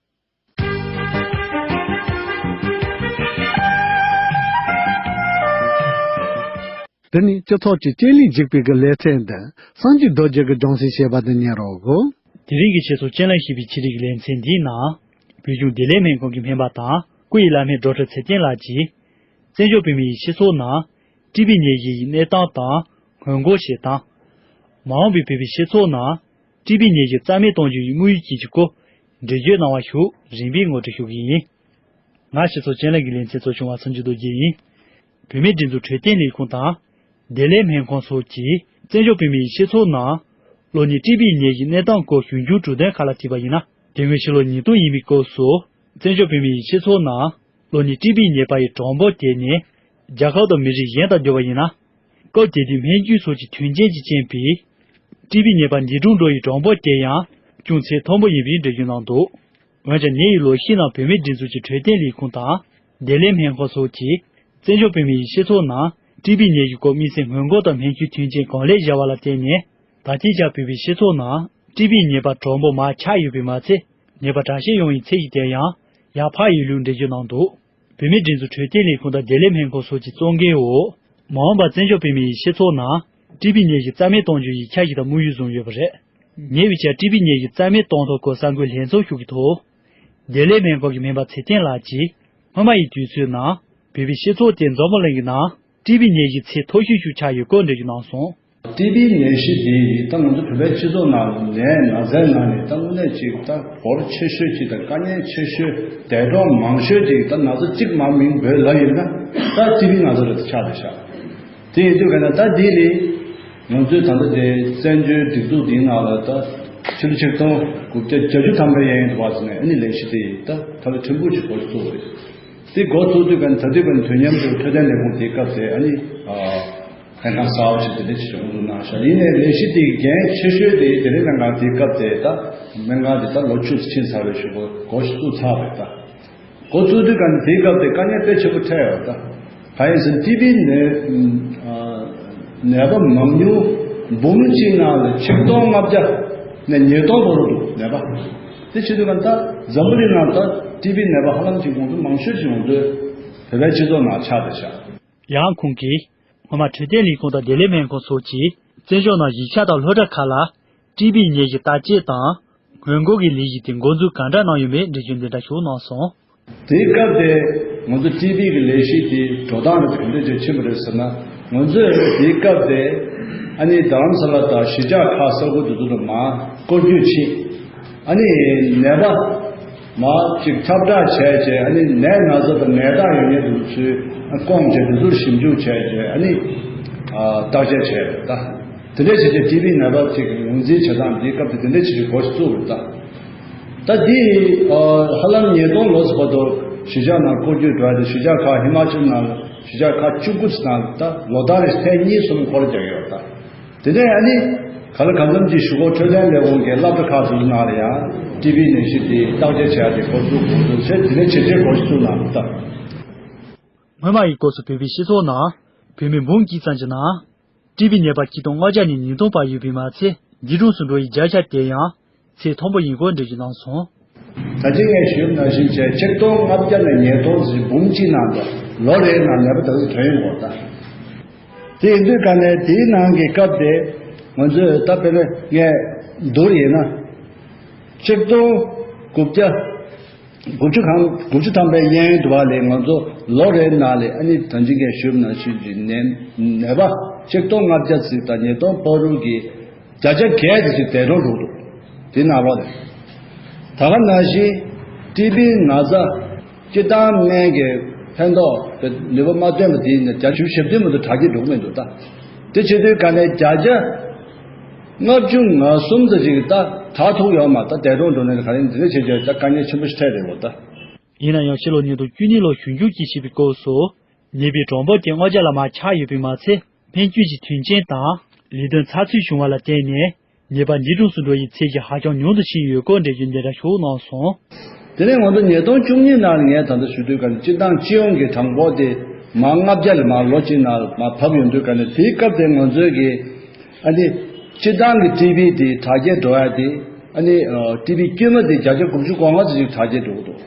དེ་ནི་སྤྱི་ཚོགས་ཀྱི་སྤྱན་ལས་འཇིགས་པའི་གི་ལེ་ཚན་འདི་སངས་རྒྱས་རྡོ་རྗེ་གི་སྦྱོང་ཚིག་ཞེས་པ་དེ་ཉན་རོགས་གོ། དེ་རིང་གི་ཆེད་དུ་སྤྱན་ལ་ཞེས་པའི་ཆེད་ལས་ཀྱི་ལེ་ཚན་འདིའི་ནང་། བོད་གཞུང་བདེ་ལེགས་སྨན་ཁང་གི་སྨན་པ་དང་སྐུ་ཡི་བླ་སྨན་ཌོག་ཊར་ཚེ་བརྟན་ལགས་ཀྱིས། བཙན་བྱོལ་བོད་མི་ཡི་སྤྱི་ཚོགས་ནང་། ཊི་བི་ནད་གཞི་ཡི་གནས་སྟངས་དང་སྔོན་འགོག་བྱེད་སྟངས། མ་འོངས་པའི་བོད་པའི་སྤྱི་ཚོགས་ནང་། ཀྲི་བི་ནད་གཞི་རྩ་མེད་གཏོང་རྒྱུ་ཡི་དམིགས་ཡུལ་ཅན་གྱི་སྐོར་འགྲེལ་བརྗོད་གནང་བ་ཞུ། རིམ་པས་ངོ་སྤྲོད་ཞུ་གི་ཡིན། ང་སྤྱི་ཚོགས་ཅན་ལགས་ཀྱི་ལེ་ཚན་གཙོ་སྐྱོང་བ་སངས་རྒྱས་རྡོ་རྗེ་ཡིན། བོད་མིའི་སྒྲིག་འཛུགས་འཕྲོད་བསྟེན་ལས་ཁུངས་དང་། བདེ་ལེགས་སྨན་ཁང་སོགས་ཀྱིས་བཙན་བྱོལ་བོད་མིའི་སྤྱི་ཚོགས་ནང་གློ་ནད་ཀྲི་བིའི་ནད་ཀྱི་གནས་སྟངས་སྐོར་ཞིབ་འཇུག་གྲུབ་དོན་ཁག་ལ་དྲིས་པ་ཡིན་ན། དེ་སྔོན་ཕྱི་ལོ་ཉིས་སྟོང་ཡིན་པའི་སྐབས་སུ་བཙན་བྱོལ་བོད་མིའི་སྤྱི་ཚོགས་ནང་གློ་ནད་ཀྲི་བིའི་ནད་པ་ཡི་གྲངས་འབོར་དེ་ནི་རྒྱལ་ཁབ་དང་མི་རིགས་གཞན་དང་བསྡུར་བ་ཡིན་ན། སྐབས་དེ་དུས་སྨན་བཅོས་སོགས་ཀྱི་མཐུན་རྐྱེན་གྱི་རྐྱེན་པས། ཀྲི་བིའི་ནད་པ་འདས་གྲོངས་འགྲོ་ཡི་གྲངས་འབོར་དེ་ཡང་ཅུང་ཚད་མཐོན་པོ་ཡིན་པའི་འགྲེལ་བརྗོད་གནང་འདུག་འོན་ཀྱང་ཉེ་བའི་ལོ་ཤས་ནང་བོད་མིའི་སྒྲིག་འཛུགས་ཀྱི་འཕྲོད་བསྟེན་ལས་ཁུངས་དང་། བདེ་ལེགས་སྨན་ཁང་སོགས་ཀྱིས་བཙན་བྱོལ་བོད་མིའི་སྤྱི་ཚོགས་ནང་ཀྲི་བིའི་ནད་ཀྱི་སྐོར་དམིགས་བསལ་སྔོན་འགོག་དང་སྨན་བཅོས་མཐུན་རྐྱེན་གང་ལེགས་བཞག་པ་ལ་བརྟེན་ནས། ད་ལྟའི་ཆར་བོད་པའི་སྤྱི་ཚོགས་ནང་ཀྲི་བིའི་ནད་པ་གྲངས་འབོར་མར་ཆག་ཡོད་པས་མ་ཚད། ནད་པ་གྲངས་བཤེར་ཡོང་བའི་ཚད་གཞི་དེ་ཡང་ཡར་འཕར་ཡོད་ལུགས་འགྲེལ་བརྗོད་གནང་འདུག་བོད་མིའི་སྒྲིག་འཛུགས་འཕྲོད་བསྟེན་ལས་ཁུངས་དང་བདེ་ལེགས་སྨན་ཁང་སོགས་ཀྱི་གཙོ་འགན་འོག་མ་འོངས་པར་བཙན་བྱོལ་བོད་མིའི་སྤྱི་ཚོགས་ནང་ཀྲི་བིའི་ནད་གཞི་རྩ་མེད་གཏོང་རྒྱུ་ཡི་འཆར་གཞི་དང་དམིགས་ཡུལ་བཟུང་ཡོད་པ་རེད། ཉེ་བའི་ཆར་ཀྲི་བིའི་ནད་གཞི་རྩ་མེད་གཏོང་ཐབས་སྐོར་གསར་འགོད་ལྷན་ཚོགས་ཤིག་གི་ཐོག་བདེ་ལེགས་སྨན་ཁང་གི་སྨན་པ་ཚེ་བརྟན་ལགས་ཀྱིས། སྔོན་མ་ཡི་དུས་ཚོད་ནང་བོད་པའི་སྤྱི་ཚོགས་དེ་འཛམ་བུ་གླིང་གི་ནང་ཀྲི་བིའི་ནད་གཞི་ཚད་མཐོ་ཤོས་ཤིག་ཆགས་ཡོད་སྐོར་འགྲེལ་བརྗོད་གནང་སོང་། ཀྲི་བིའི་ནད་གཞི་དེ་ད་ང་ཚོ་བོད་པའི་སྤྱི་ཚོགས་ནང་ནད་ན་ཚའི་ནང་ནས་ད་དངོས་གནས་ཅིག་ད་འབོར་ཆེ་ཤོས་ཅིག་དང་དཀའ་ངལ་ཆེ་ཤོས། འདས་གྲོངས་མང་ཤོས་ཅིག་ད་ན་ཚ་གཅིག་མ་མིན་པའི་ལ་ཡིན་ན་ད་ཀྲི་བི་ན་ཚ་རེད་ཆགས་རེད་ཤག་དེ་ཡིན་དུས་ག་ན་ད་འདི་ལས་ང་ཚོས་ད་ལྟ་དེ་བཙན་བྱོལ་སྒྲིག་འཛུགས་འདིའི་ནང་ལ་ད་ཕྱི་ལོ་ཆིག་སྟོང་དགུ་བརྒྱ་བརྒྱད་ཅུ་ཐམ་པའི་གཡས་གཡོན་དུ་བ་ཟེར་ནས་ཨ་ནི་ལས་གཞི་དེ་ད་ད་ལོ་ཕྲན་བུ་ཞིག་འགོ་བཙུགས་རེད། དེ་འགོ་བཙུགས་དུས་ག་ན་ད་དུས་ག་ན་དུས་མཉམ་དུ་འཕྲོད་བསྟེན་ལས་ཁུངས་དེའི་སྐབས་དེ་ཨ་ནི་ལྷན་ཁང་གསར་པ་ཞིག་དེ་འདྲ་ཞིག་འགོ་འཛུགས་གནང་ཤག་ཡིན་ནའི་ལས་གཞི་དེའི་འགན་ཆེ་ཤོས་དེ་དེ་རིང་ལྷན་ཁང་དེའི་སྐབས་དེ་ད་སྨན་ཁང་དེ་ད་ལོ་བཅུ་ཙམ་ཕྱིན་ཚར་བའི་གཞུག་གུ་འགོ་ཞིག་བཙུགས་ཚར་བས་ད། འགོ་བཙུགས་དུས་ག་ནས་དེའི་སྐབས་དེ་དཀའ་ངལ་དཔེ་ཆེན་པོ་འཕྲད་ཡོད་ད། གང་ཡིན་ཟེར་ན་ཀྲི་བི་ནད་ནད་པ་མང་ཉུང་འབུམ་གཅིག་ནང་ལ་ཆིག་སྟོང་ལྔ་བརྒྱ་ནས་ཉིས་སྟོང་བར་དུ་འདུག་ནད་པ། དེ་བྱེད་དུས་ག་ད་འཛམ་བུ་གླིང་ནང་ད་ཀྲི་བི་ནད་པ་ཧ་ལམ་གཅིག་ང་ཚོ་མང་ཤོས་ཅིག་ང་ཚོའི་བོད་པའི་སྤྱི་ཚོགས་ནང་ཆགས་བསྡད་ཤག་ཡང་ཁོང་གིས་སྔོན་མ་འཕྲོད་བསྟེན་ལས་ཁུངས་དང་བདེ་ལེགས་སྨན་ཁང་སོགས་ཀྱིས་བཙན་བྱོལ་ནང་གཞིས་ཆགས་དང་སློབ་གྲྭ་ཁག་ལ་ཀྲི་བིའི་ནད་གཞི་བརྟག་དཔྱད་དང་སྔོན་འགོག་གི་ལས་གཞི་དེ་འགོ་འཛུགས་གང་འདྲ་གནང་ཡོད་མེད་འགྲེལ་བརྗོད་འདི་འདྲ་ཞིག་གནང་སོང་། དེའི་སྐབས་དེ་ང་ཚོ་ཀྲི་བི་གི་ལས་གཞི་དེ་འགྲོ་སྟངས་ལ་ག་འདྲ་ཅིག་ཕྱིན་པ་རེད་ཟེར་ན། ང་ཚོས་དེའི་སྐབས་དེ་ཨ་ནི་རྡ་རམ་ས་ལ་དང་གཞིས་ཆགས་ཁག་ས་ཁུལ་དེ་ཚོ་ལ་མར་སྐོར་སྐྱོད་བྱས། ཨ་ནི་ནད་པ་མར་ཅིག་ཁྱབ་བསྒྲགས་བྱས་བྱས་ཨ་ནི་ནད་ན་ཚ་དང་ནད་རྟགས་ཡོད་མཁན་དེ་ཚོའི་སྐོང་བྱས་དེ་ཚོར་ཞིབ་འཇུག་བྱས་བྱས་ཨ་ནི་བརྟག་དཔྱད་བྱས་རེད་ད། དེ་འདྲ་བྱས་བྱས་ཀྲི་བི་ནད་པ་ཅིག་ངོས་འཛིན་བྱེད་སྟངས་འདིའི་སྐབས་དེ་དེ་འདྲ་བྱས་བྱས་འགོ་ཞིག་བཙུགས་རེད་ད། ད་འདི་ཧ་ལམ་ཉིས་སྟོང་ལོ་ཙམ་བར་དུ་གཞིས་ཆགས་ནང་སྐོར་སྐྱོད་འགྲོ་ཡ་དེ་གཞིས་ཆགས་ཁག་ཧི་མ་ཅལ་ནང་གཞིས་ཆགས་ཁག་བཅུ་དགུ་ཙམ་ནང་ད་ལོ་ལྟར་རེ་ཐེངས་གཉིས་གསུམ་སྐོར་རྒྱག་གི་ཡོད་ད། དེ་ནས་ཨ་ནི་ག་ལ་གང་འཚམ་གྱི་གཞུག་གུ་འཕྲོད་བསྟེན་ལས་ཁུངས་ཀྱི་སློབ་གྲྭ་ཁག་ཚོའི་ནང་ལ་ཡང་ཀྲི་བི་ནད་གཞི་དེ་བརྟག་དཔྱད་བྱེད་ཡ་དེ་འགོ་འཛུགས་འགོ་འཛུགས་བྱས་དེ་ནས་བྱས་རྗེས་འགོ་ཞིག་བཙུགས་གནང་ད། སྔོན་མ་ཡི་སྐབས་སུ་བོད་པའི་སྤྱི་ཚོགས་ནང་བོད་མི་འབུམ་གཅིག་ཙམ་གྱི་ནང་ཀྲི་བི་ནད་པ་ཆིག་སྟོང་ལྔ་བརྒྱ་ནས་ཉིས་སྟོང་བར་ཡོད་པས་མ་ཚད་འདས་གྲོངས་སུ་འགྲོ་ཡི་བརྒྱ་ཆ་དེ་ཡང་ཚད་མཐོན་པོ་ཡིན་སྐོར་འགྲེལ་བརྗོད་གནང་སོང་། ད་ཅི་ངས་ཞུས་ནང་བཞིན་བྱས་ཆིག་སྟོང་ལྔ་བརྒྱ་ནས་ཉིས་སྟོང་ཟིན་འབུམ་གཅིག་ནང་དུ་ལོ་རེའི་ནང་ནད་པ་དེ་ཚོ་ཐོན་ཡོང་གི་ཡོད་ད། དེ་ཡིན་དུས་ག་ནས་དེའི་ནང་གི་སྐབས་དེ་ང་ཚོས་ད་དཔེར་ན་ངས་བསྡུར་ཡིན་ན། ཆིག་སྟོང་དགུ་བརྒྱ་དགུ་བཅུ་གང་དགུ་བཅུ་ཐམ་པའི་གཡས་གཡོན་དུ་བ་ལས་ང་ཚོ་ལོ་རེའི་ནང་ལས་ཨ་ནི་ད་ཅི་ངས་ཞུས་ནང་བཞིན་གྱི་ནད་ནད་པ་ཆིག་སྟོང་ལྔ་བརྒྱ་ཙམ་དང་ཉིས་སྟོང་བར་དུ་གི་བརྒྱ་ཆ་བརྒྱད་དེ་ཅིག་འདས་གྲོངས་འགྲོ་འདུག་དེ་ནང་ལོགས་ནས། ད་ག་ནང་བཞིན་ཀྲི་བི་ན་ཚ་སྤྱིར་བཏང་སྨན་གྱི་ཕན་ཐོགས་ནུས་པ་མ་ཐོན་པ་དེ་ནི་བརྒྱ་ཆ་བཞི་བཅུ་ཞེ་བདུན་མ་གཏོགས་དྲག་སྐྱེད་འགྲོ་གི་མི་འདུག་ད། དེ་བྱེད་དུས་ག་ནས་བརྒྱ་ཆ་ལྔ་བཅུ་ང་གསུམ་ཙམ་ཞིག་ད་དྲག་ཐུག་ཡོད་མ་ད་འདས་གྲོངས་འགྲོ་ནས་ག་རེ་འདི་འདྲ་བྱེད་རྒྱུ་ད་དཀའ་ངལ་ཆེན་པོ་ཞིག་འཕྲད་རེད་བ་ད། ཡིན་ན་ཡང་ཕྱི་ལོ་ཉིས་སྟོང་བཅུ་གཉིས་ལོར་ཞིབ་འཇུག་ཅིག་བྱས་པའི་སྐབས་སུ། ནད་པའི་གྲངས་འབོར་དེ་ལྔ་བརྒྱ་ལ་མར་ཆག་ཡོད་པས་མ་ཚད། སྨན་བཅོས་ཀྱི་མཐུན་རྐྱེན་དང་ལས་དོན་ཚགས་ཚུད་བྱུང་བ་ལ་བརྟེན་ནས། ནད་པ་འདས་གྲོངས་སུ་འགྲོ་ཡི་ཚད་གཞི་ཧ་ཅང་ཉུང་དུ་ཕྱིན་ཡོད་སྐོར་འགྲེལ་བརྗོད་འདི་འདྲ་ཞིག་གནང་སོང་། དེ་ནས་ང་ཚོ་ཉིས་སྟོང་བཅུ་གཉིས་ནང་ལ་ངས་ད་ལྟ་ཞུ་དུས་ག་ནས་སྤྱིར་བཏང་སྤྱི་ཡོངས་ཀྱི་གྲངས་འབོར་དེ་མར་ལྔ་བརྒྱ་ལ་མར་ལོ་གཅིག་ནང་ལ་མར་བབས་ཡོང་དུས་ག་ནས་དེའི་སྐབས་དེ་ང་ཚོའི་གི་ཨ་ནི་སྤྱིར་བཏང་གི་ཀྲི་བི་དེ་དྲག་སྐྱེད་འགྲོ་ཡ་དེ་ཨ་ནི་ཀྲི་བི་དཀྱུས་མ་དེ་བརྒྱ་ཆ་དགུ་བཅུ་གོ་ལྔ་ཙམ་ཞིག་དྲག་སྐྱེད་འགྲོ་གི་འདུག་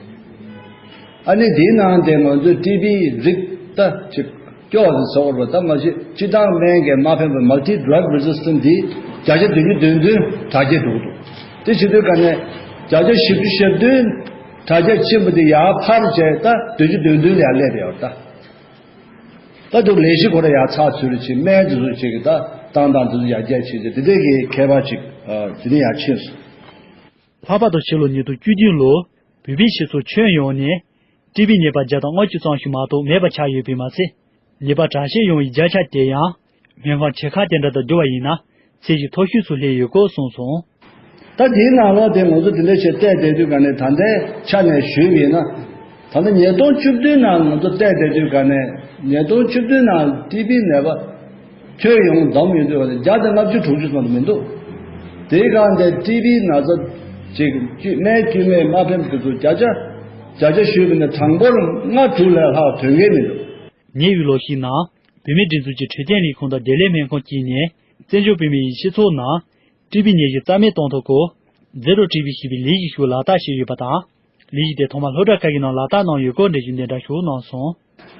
ཨ་ནི་དེའི་ནང་དེ་ང་ཚོས་ཀྲི་བི་རིགས་ད་ཅིག་སྐྱོ་བ་ཟེར་བ་རེད་ད་མ་གཞི་སྤྱིར་བཏང་སྨན་གྱིས་མ་ཕན་པའི་multi drug resistant འདི་བརྒྱ་ཆ་བདུན་ཅུ་དོན་བདུན་དྲག་སྐྱེད་འགྲོ་གི་འདུག་དེ་བྱེད་དུས་ག་ནས་བརྒྱ་ཆ་བཞི་བཅུ་ཞེ་བདུན་དྲག་སྐྱེད་ཕྱིན་པ་དེ་ཡར་འཕར་བྱས་ད་བདུན་ཅུ་དོན་བདུན་ལ་ཡར་སླེབས་ཡོད་ད། ད་དུང་ལས་གཞི་ཁོ་ར་ཡར་ཚགས་ཚུད་རེ་བྱེད། སྨན་དེ་ཚོ་ཅིག་གི་ད་བཏང་སྟངས་དེ་ཚོ་ཡར་རྒྱས་བྱེད་ཅིག་དེ་འདྲའི་གི་ཁྱད་པར་ཅིག་ཨ་དེ་ནས་ཡར་ཕྱིན་སོང་། ལྷག་པར་དུ་ཕྱི་ལོ་ཉིས་སྟོང་བཅུ་བདུན་ལོར་བོད་པའི་སྤྱི་ཚོགས་ཁྱོན་ཡོངས་ནས་ཊི་བི་ནད་པ་བརྒྱ་དང་ལྔ་བཅུ་ཙམ་ཞིག་མ་གཏོགས་མེད་པ་ཆགས་ཡོད་པས་མ་ཚད། ནད་པ་གྲངས་བཤེར་ཡོང་བའི་བརྒྱ་ཆ་དེ་ཡང་སྨན་ཁང་གྲས་ཁག་དེ་འདྲ་དང་བསྡུར་བ་ཡིན་ན་ཚད་གཞི་མཐོ་ཤོས་སུ་སླེབས་ཡོད་སྐོར་གསུངས་སོང་། ད་དེའི་ནང་ལོགས་དེ་ང་ཚོ་དེ་འདྲ་བྱས་བལྟས་བསྡད་དུས་ག་ནས་ད་ལྟའི་ཆ་ནས་ཞུས་པ་ཡིན་ན། ད་ལྟ་ཉིས་སྟོང་བཅུ་བདུན་ནང་ང་ཚོ་བལྟས་བསྡད་དུས་ག་ནས་ཉིས་སྟོང་བཅུ་བདུན་ནང་ཊི་བི་ནད་པ་ཁྱོན་ཡོངས་བསྡོམས་ཡོང་དུས་བརྒྱ་དང་ལྔ་བཅུ་དྲུག་ཅུ་ཙམ་དུ་མི་འདུག་དེའི་སྒང་དེ་ཊི་བི་ན་ཚ་ཅིག་བཅོས་སྨན་བཅོས་མའི་མ་ཕེབས་དེ་ཚོ་བརྒྱ་ཆ་བརྒྱ་ཆ་ཞུས་པ་ཡིན་ན་གྲངས་འབོར་ལྔ་དྲུག་ལས་ལྷག་ཐོན་གྱི་མི་འདུག་ཉེ་བའི་ལོ་ཤས་ནང་བོད་མིའི་སྒྲིག་འཛུགས་ཀྱི་འཕྲོད་བསྟེན་ལས་ཁུངས་དང་བདེ་ལེགས་སྨན་ཁང་བཅས་ནས་བཙན་བྱོལ་བོད་མིའི་སྤྱི་ཚོགས་ནང་ཊི་བི་ནད་གཞི་རྩ་མེད་གཏོང་ཐབས་སྐོར་ཛེ་རོ་ཊི་བི་ཞེས་པའི་ལས་གཞི་ཞིག་ལག་བསྟར་བྱས་ཡོད་པ་དང་། ལས་གཞི་དེ་ཐོག་མར་སློབ་གྲྭ་ཁག་གི་ནང་ལག་བསྟར་གནང་ཡོད་སྐོར་འགྲེལ་བརྗོད་འདི་འདྲ་ཞིག་གནང་སོང་།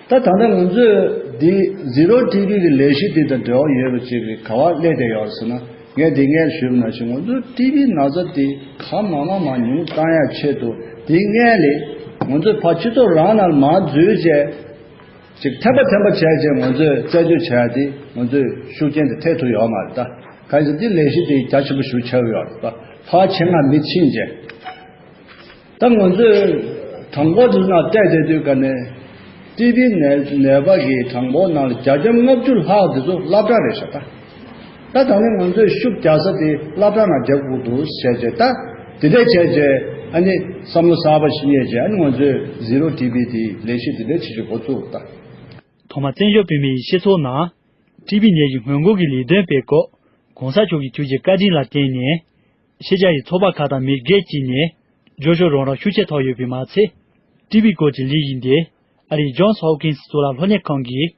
ད་ད་ལྟ་ང་ཚོས་འདི་ཛེ་རོ་ཊི་བི་གི་ལས་གཞི་འདི་དང་འབྲེལ་བ་ཡོད་པ་ཅིག་གི་ག་བ་སླེབས་བསྡད་ཡོད་ཟེར་ན། ངས་འདི་སྔོན་ཞུས་པ་ནང་བཞིན་ང་ཚོས་ཊི་བི་ན་ཚ་འདི་གང་མང་མང་མང་ཉུང་བཏང་ཡ་ཆེད་དུ་འདི་སྔོན་ལས་ང་ཚོས་ཕར་སྤྱི་ཚོགས་རང་ནང་མར་འཛུལ་བྱས། ཅིག་ཐེམ་པ་ཐེམ་པ་བྱས་བྱས་ང་ཚོས་རྩད་གཅོད་བྱས་ཏེ་ང་ཚོས་ཤུགས་རྐྱེན་དེ་ཐེབས་ཐུབ་ཡོད་མ་རེད་ད། གང་ཡིན་ཟེར་དེ་ལས་གཞི་དེ་རྒྱ་ཆེན་པོ་ཞིག་ཆགས་ཡོད་རེད་ད། ཕལ་ཆེ་ང་མི་ཕྱིན་བྱས། ད་ང་ཚོས་གྲངས་འབོར་དེ་ནང་བལྟས་བསྡད་དུས་ག་ནས་ཊི་བི་ནད་ནད་པ་གི་གྲངས་འབོར་ནང་ལ་བརྒྱ་ཆ་ལྔ་བཅུ་ལྷག་དེ་ཚོ་སློབ་གྲྭ་རེད་ཤག་ད། ད་ད་ནི་ང་ཚོས་ཤུགས་རྒྱག་ས་དེ་སློབ་གྲྭ་ནང་རྒྱག་དགོས་འདུག་ཟེར་བྱས་ད། དེ་འདྲས་བྱས་བྱས་ཨ་ནི་བསམ་བློ་གསར་པ་ཞིག་རྙེད་བྱས་ཨ་ནི་ང་ཚོས་ཛི་རོ་ཊི་བི་དེ་ལས་གཞི་དེ་འདྲས་བྱེད་རྒྱུ་འགོ་བཙུགས་ད། ཐོག་མར་བཙན་བྱོལ་བོད་མིའི་སྤྱི་ཚོགས་ནང་ཊི་བི་ནད་ཀྱི་སྔོན་འགོག་གི་ལས་དོན་སྤེལ་སྐབས་གོང་ས་མཆོག་གིས་ཐུགས་རྗེ་བཀའ་དྲིན་ལ་བརྟེན་ནས་ཕྱི་རྒྱལ་གྱི་ཚོགས་པ་ཁག་དང་མི་སྒེར་བཅས་ནས་སྦྱོར་ཤོག་རོགས་རམ་ཤུགས་ཆེ་ཐོབ་ཡོད་པས་མ་ཚད། ཊི་བི་སྐོར་གྱི་ལས་གཞི་འདི་ཨ་རིའི་ཇོན་སི་ཧོབ་ཀིན་སི་གཙུག་ལག་སློབ་གཉེར་ཁང་གིས་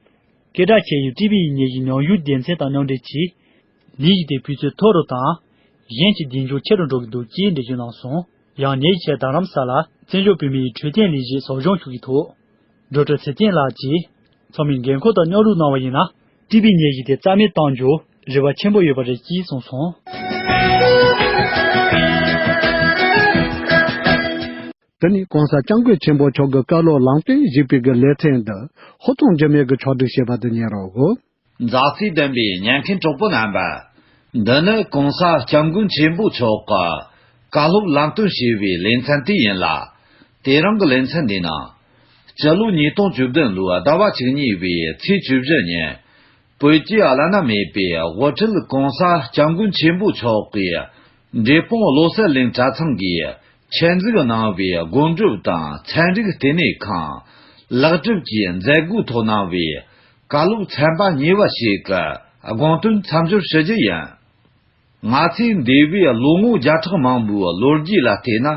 སྐད་གྲགས་ཆེ་བའི་ཊི་བི་ཡི་ནད་གཞིའི་ཉམས་ཞིབ་སྡེ་ཚན་དང་མཉམ་འབྲེལ་གྱིས་ནད་གཞི་དེ་འཕེལ་ཚད་མཐོ་རུ་དང་། གཞན་གྱི་གདེང་འཇོག་ཆེ་རུ་འགྲོ་གི་འདུག་ཅེས་འགྲེལ་བརྗོད་གནང་སོང་། ཡང་ནད་གཞི་ཆེ་རྡ་རམ་ས་ལ་བཙན་བྱོལ་བོད་མིའི་འཕྲོད་བསྟེན་ལས་གཞི་ཟབ་སྦྱོང་ཞུ་གི་འདུག་ཌོག་ཊར་ཚེ་བརྟན་ལགས་ཀྱིས་ཚང་མས་འགན་ཁུར་དང་མཉམ་རུབ་གནང་བ་ཡིན་ན་ཊི་བི་ནད་གཞི་དེ་རྩ་མེད་གཏང་རྒྱུར་རེ་བ་ཆེན་པོ་ཡོད་པ་རེད་ཅེས་གསུངས་སོང་། དེ་ནི་༸གོང་ས་༸སྐྱབས་མགོན་ཆེན་པོ་མཆོག་གི་བཀའ་སློབ་ལམ་སྟོན་ཞེས་པའི་གི་ལེ་ཚན་འདི་ཧོ་ཐོང་འཇམ་དབྱངས་ཀྱིས་ཕྱོགས་སྒྲིག་བྱས་པ་དེ་ཉན་རོགས། མཛའ་བརྩེ་ལྡན་པའི་ཉན་མཁན་གྲོགས་པོ་རྣམ་པ། འདི་ནི་༸གོང་ས་༸སྐྱབས་མགོན་ཆེན་པོ་མཆོག་གི་བཀའ་སློབ་ལམ་སྟོན་ཞེས་པའི་ལེ་ཚན་དེ་ཡིན་ལ། དེ་རིང་གི་ལེ་ཚན་འདིའི་ནང་། སྤྱི་ལོ་ཉིས་སྟོང་བཅུ་བདུན་ལོའི་ཟླ་བ་བཅུ་གཉིས་པའི་ཚེས་བཅུ་བཞི་ཉིན། བོད་ཀྱི་བླ་ན་མེད་པའི་དབུ་ཁྲིད་༸གོང་ས་༸སྐྱབས་མགོན་ཆེན་པོ་མཆོག་གིས་འབྲས་སྤུངས་བློ་གསལ་གླིང་གྲྭ་ཚང་གིས་ཆེད་འཛུགས་གནང་བའི་སྒོམ་སྒྲུབ་དང་ཚན་རིག་ལྟེ་གནས་ཁང་ལེགས་གྲུབ་ཀྱི་མཛད་སྒོའི་ཐོག་གནང་བའི་བཀའ་སློབ་ཚན་པ་གཉིས་པ་ཞིག་གི་དགོངས་དོན་མཚམས་སྦྱོར་ཞུ་རྒྱུ་ཡིན། ང་ཚོས་འདས་པའི་ལོ་ངོ་བརྒྱ་ཕྲག་མང་པོའི་ལོ་རྒྱུས་ལ་བལྟས་ན།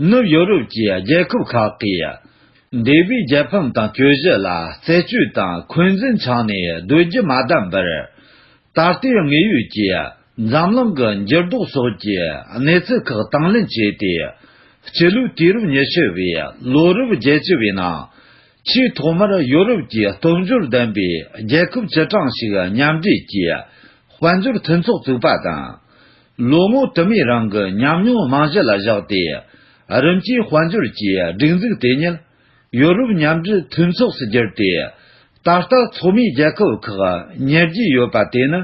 ནུབ་ཡོ་རོབ་ཀྱི་རྒྱལ་ཁབ་ཁག་གིས་འདས་པའི་རྒྱལ་ཕམ་དང་གྱོད་གཞི་ལ་རྩད་གཅོད་དང་འཁོན་འཛིན་ཆགས་ནས་སྡོད་རྒྱུ་མ་བདམས་པར། ད་ལྟའི་དངོས་ཡོད་ཀྱི་འཛམ་གླིང་གི་འགྱུར་ལྡོག་སོགས་ཀྱི་གནས་ཚུལ་ཁག་དང་ལེན་བྱས་ཏེ། སྤྱི་ལོའི་དུས་རབས་ཉི་ཤུ་བའི་ལོ་རབས་བརྒྱད་ཅུ་བའི་ནང་། ཆེས་ཐོག་མར་ཡོ་རོབ་ཀྱི་སྟོབས་འབྱོར་ལྡན་པའི་རྒྱལ་ཁབ་བཅུ་གྲངས་ཤིག་མཉམ་འབྲེལ་གྱིས་དཔལ་འབྱོར་མཐུན་ཚོགས་བཙུགས་པ་དང་། ལོ་ངོ་དུ་མའི་རིང་གི་ཉམས་མྱོང་རྨང་གཞི་ལ་བཞག་སྟེ། རིམ་གྱིས་དཔལ་འབྱོར་གྱི་སྒྲིག་འཛུགས་དེ་ཉིད་ཡོ་རོབ་མཉམ་འབྲེལ་མཐུན་ཚོགས་སུ་གྱུར་ཏེ། ད་ལྟ་ཚོགས་མིའི་རྒྱལ་ཁབ་ཁག་ཉེར་བརྒྱད་ཡོད་པ་དེ་ནི།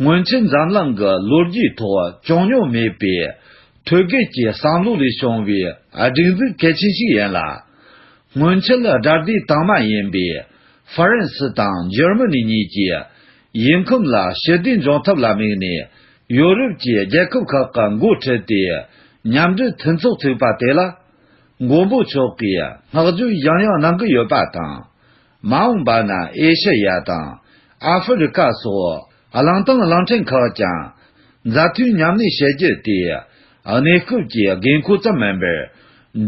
སྔོན་ཆད་འཛམ་གླིང་གི་ལོ་རྒྱུས་ཐོག་བྱུང་མྱོང་མེད་པའི་ཐོད་བརྒལ་གྱི་བསམ་བློ་ལས་བྱུང་བའི་སྒྲིག་འཛུགས་གལ་ཆེན་ཞིག་ཡིན་ལ། སྔོན་ཆད་དགྲ་སྡེ་དང་མ་ཡིན་པའི་ཧྥ་རན་སི་དང་འཇར་མ་ནི་གཉིས་ཀྱིས་ཡུལ་ཁམས་ལ་ཞི་བདེ་འབྱུང་ཐབས་ལ་དམིགས་ནས་ཡོ་རོབ་ཀྱི་རྒྱལ་ཁབ་ཁག་གི་འགོ་ཁྲིད་དེ་མཉམ་འབྲེལ་མཐུན་ཚོགས་བཙུགས་པ་དེ་ལ། མགོན་པོ་མཆོག་གིས་བསྔགས་བརྗོད་ཡང་ཡང་གནང་གི་ཡོད་པ་དང་། མ་འོངས་པ་ན་ཨེ་ཤེ་ཡ་དང་ཨ་ཧྥེ་རི་ཀ་སོགས་གླིང་སྟེང་གླིང་ཕྲན་ཁག་ཀྱང་མཛའ་མཐུན་མཉམ་གནས་བྱེད་རྒྱུ་དེ་གནས་སྐབས་ཀྱི་དགོས་མཁོ་ཙམ་མིན་པར།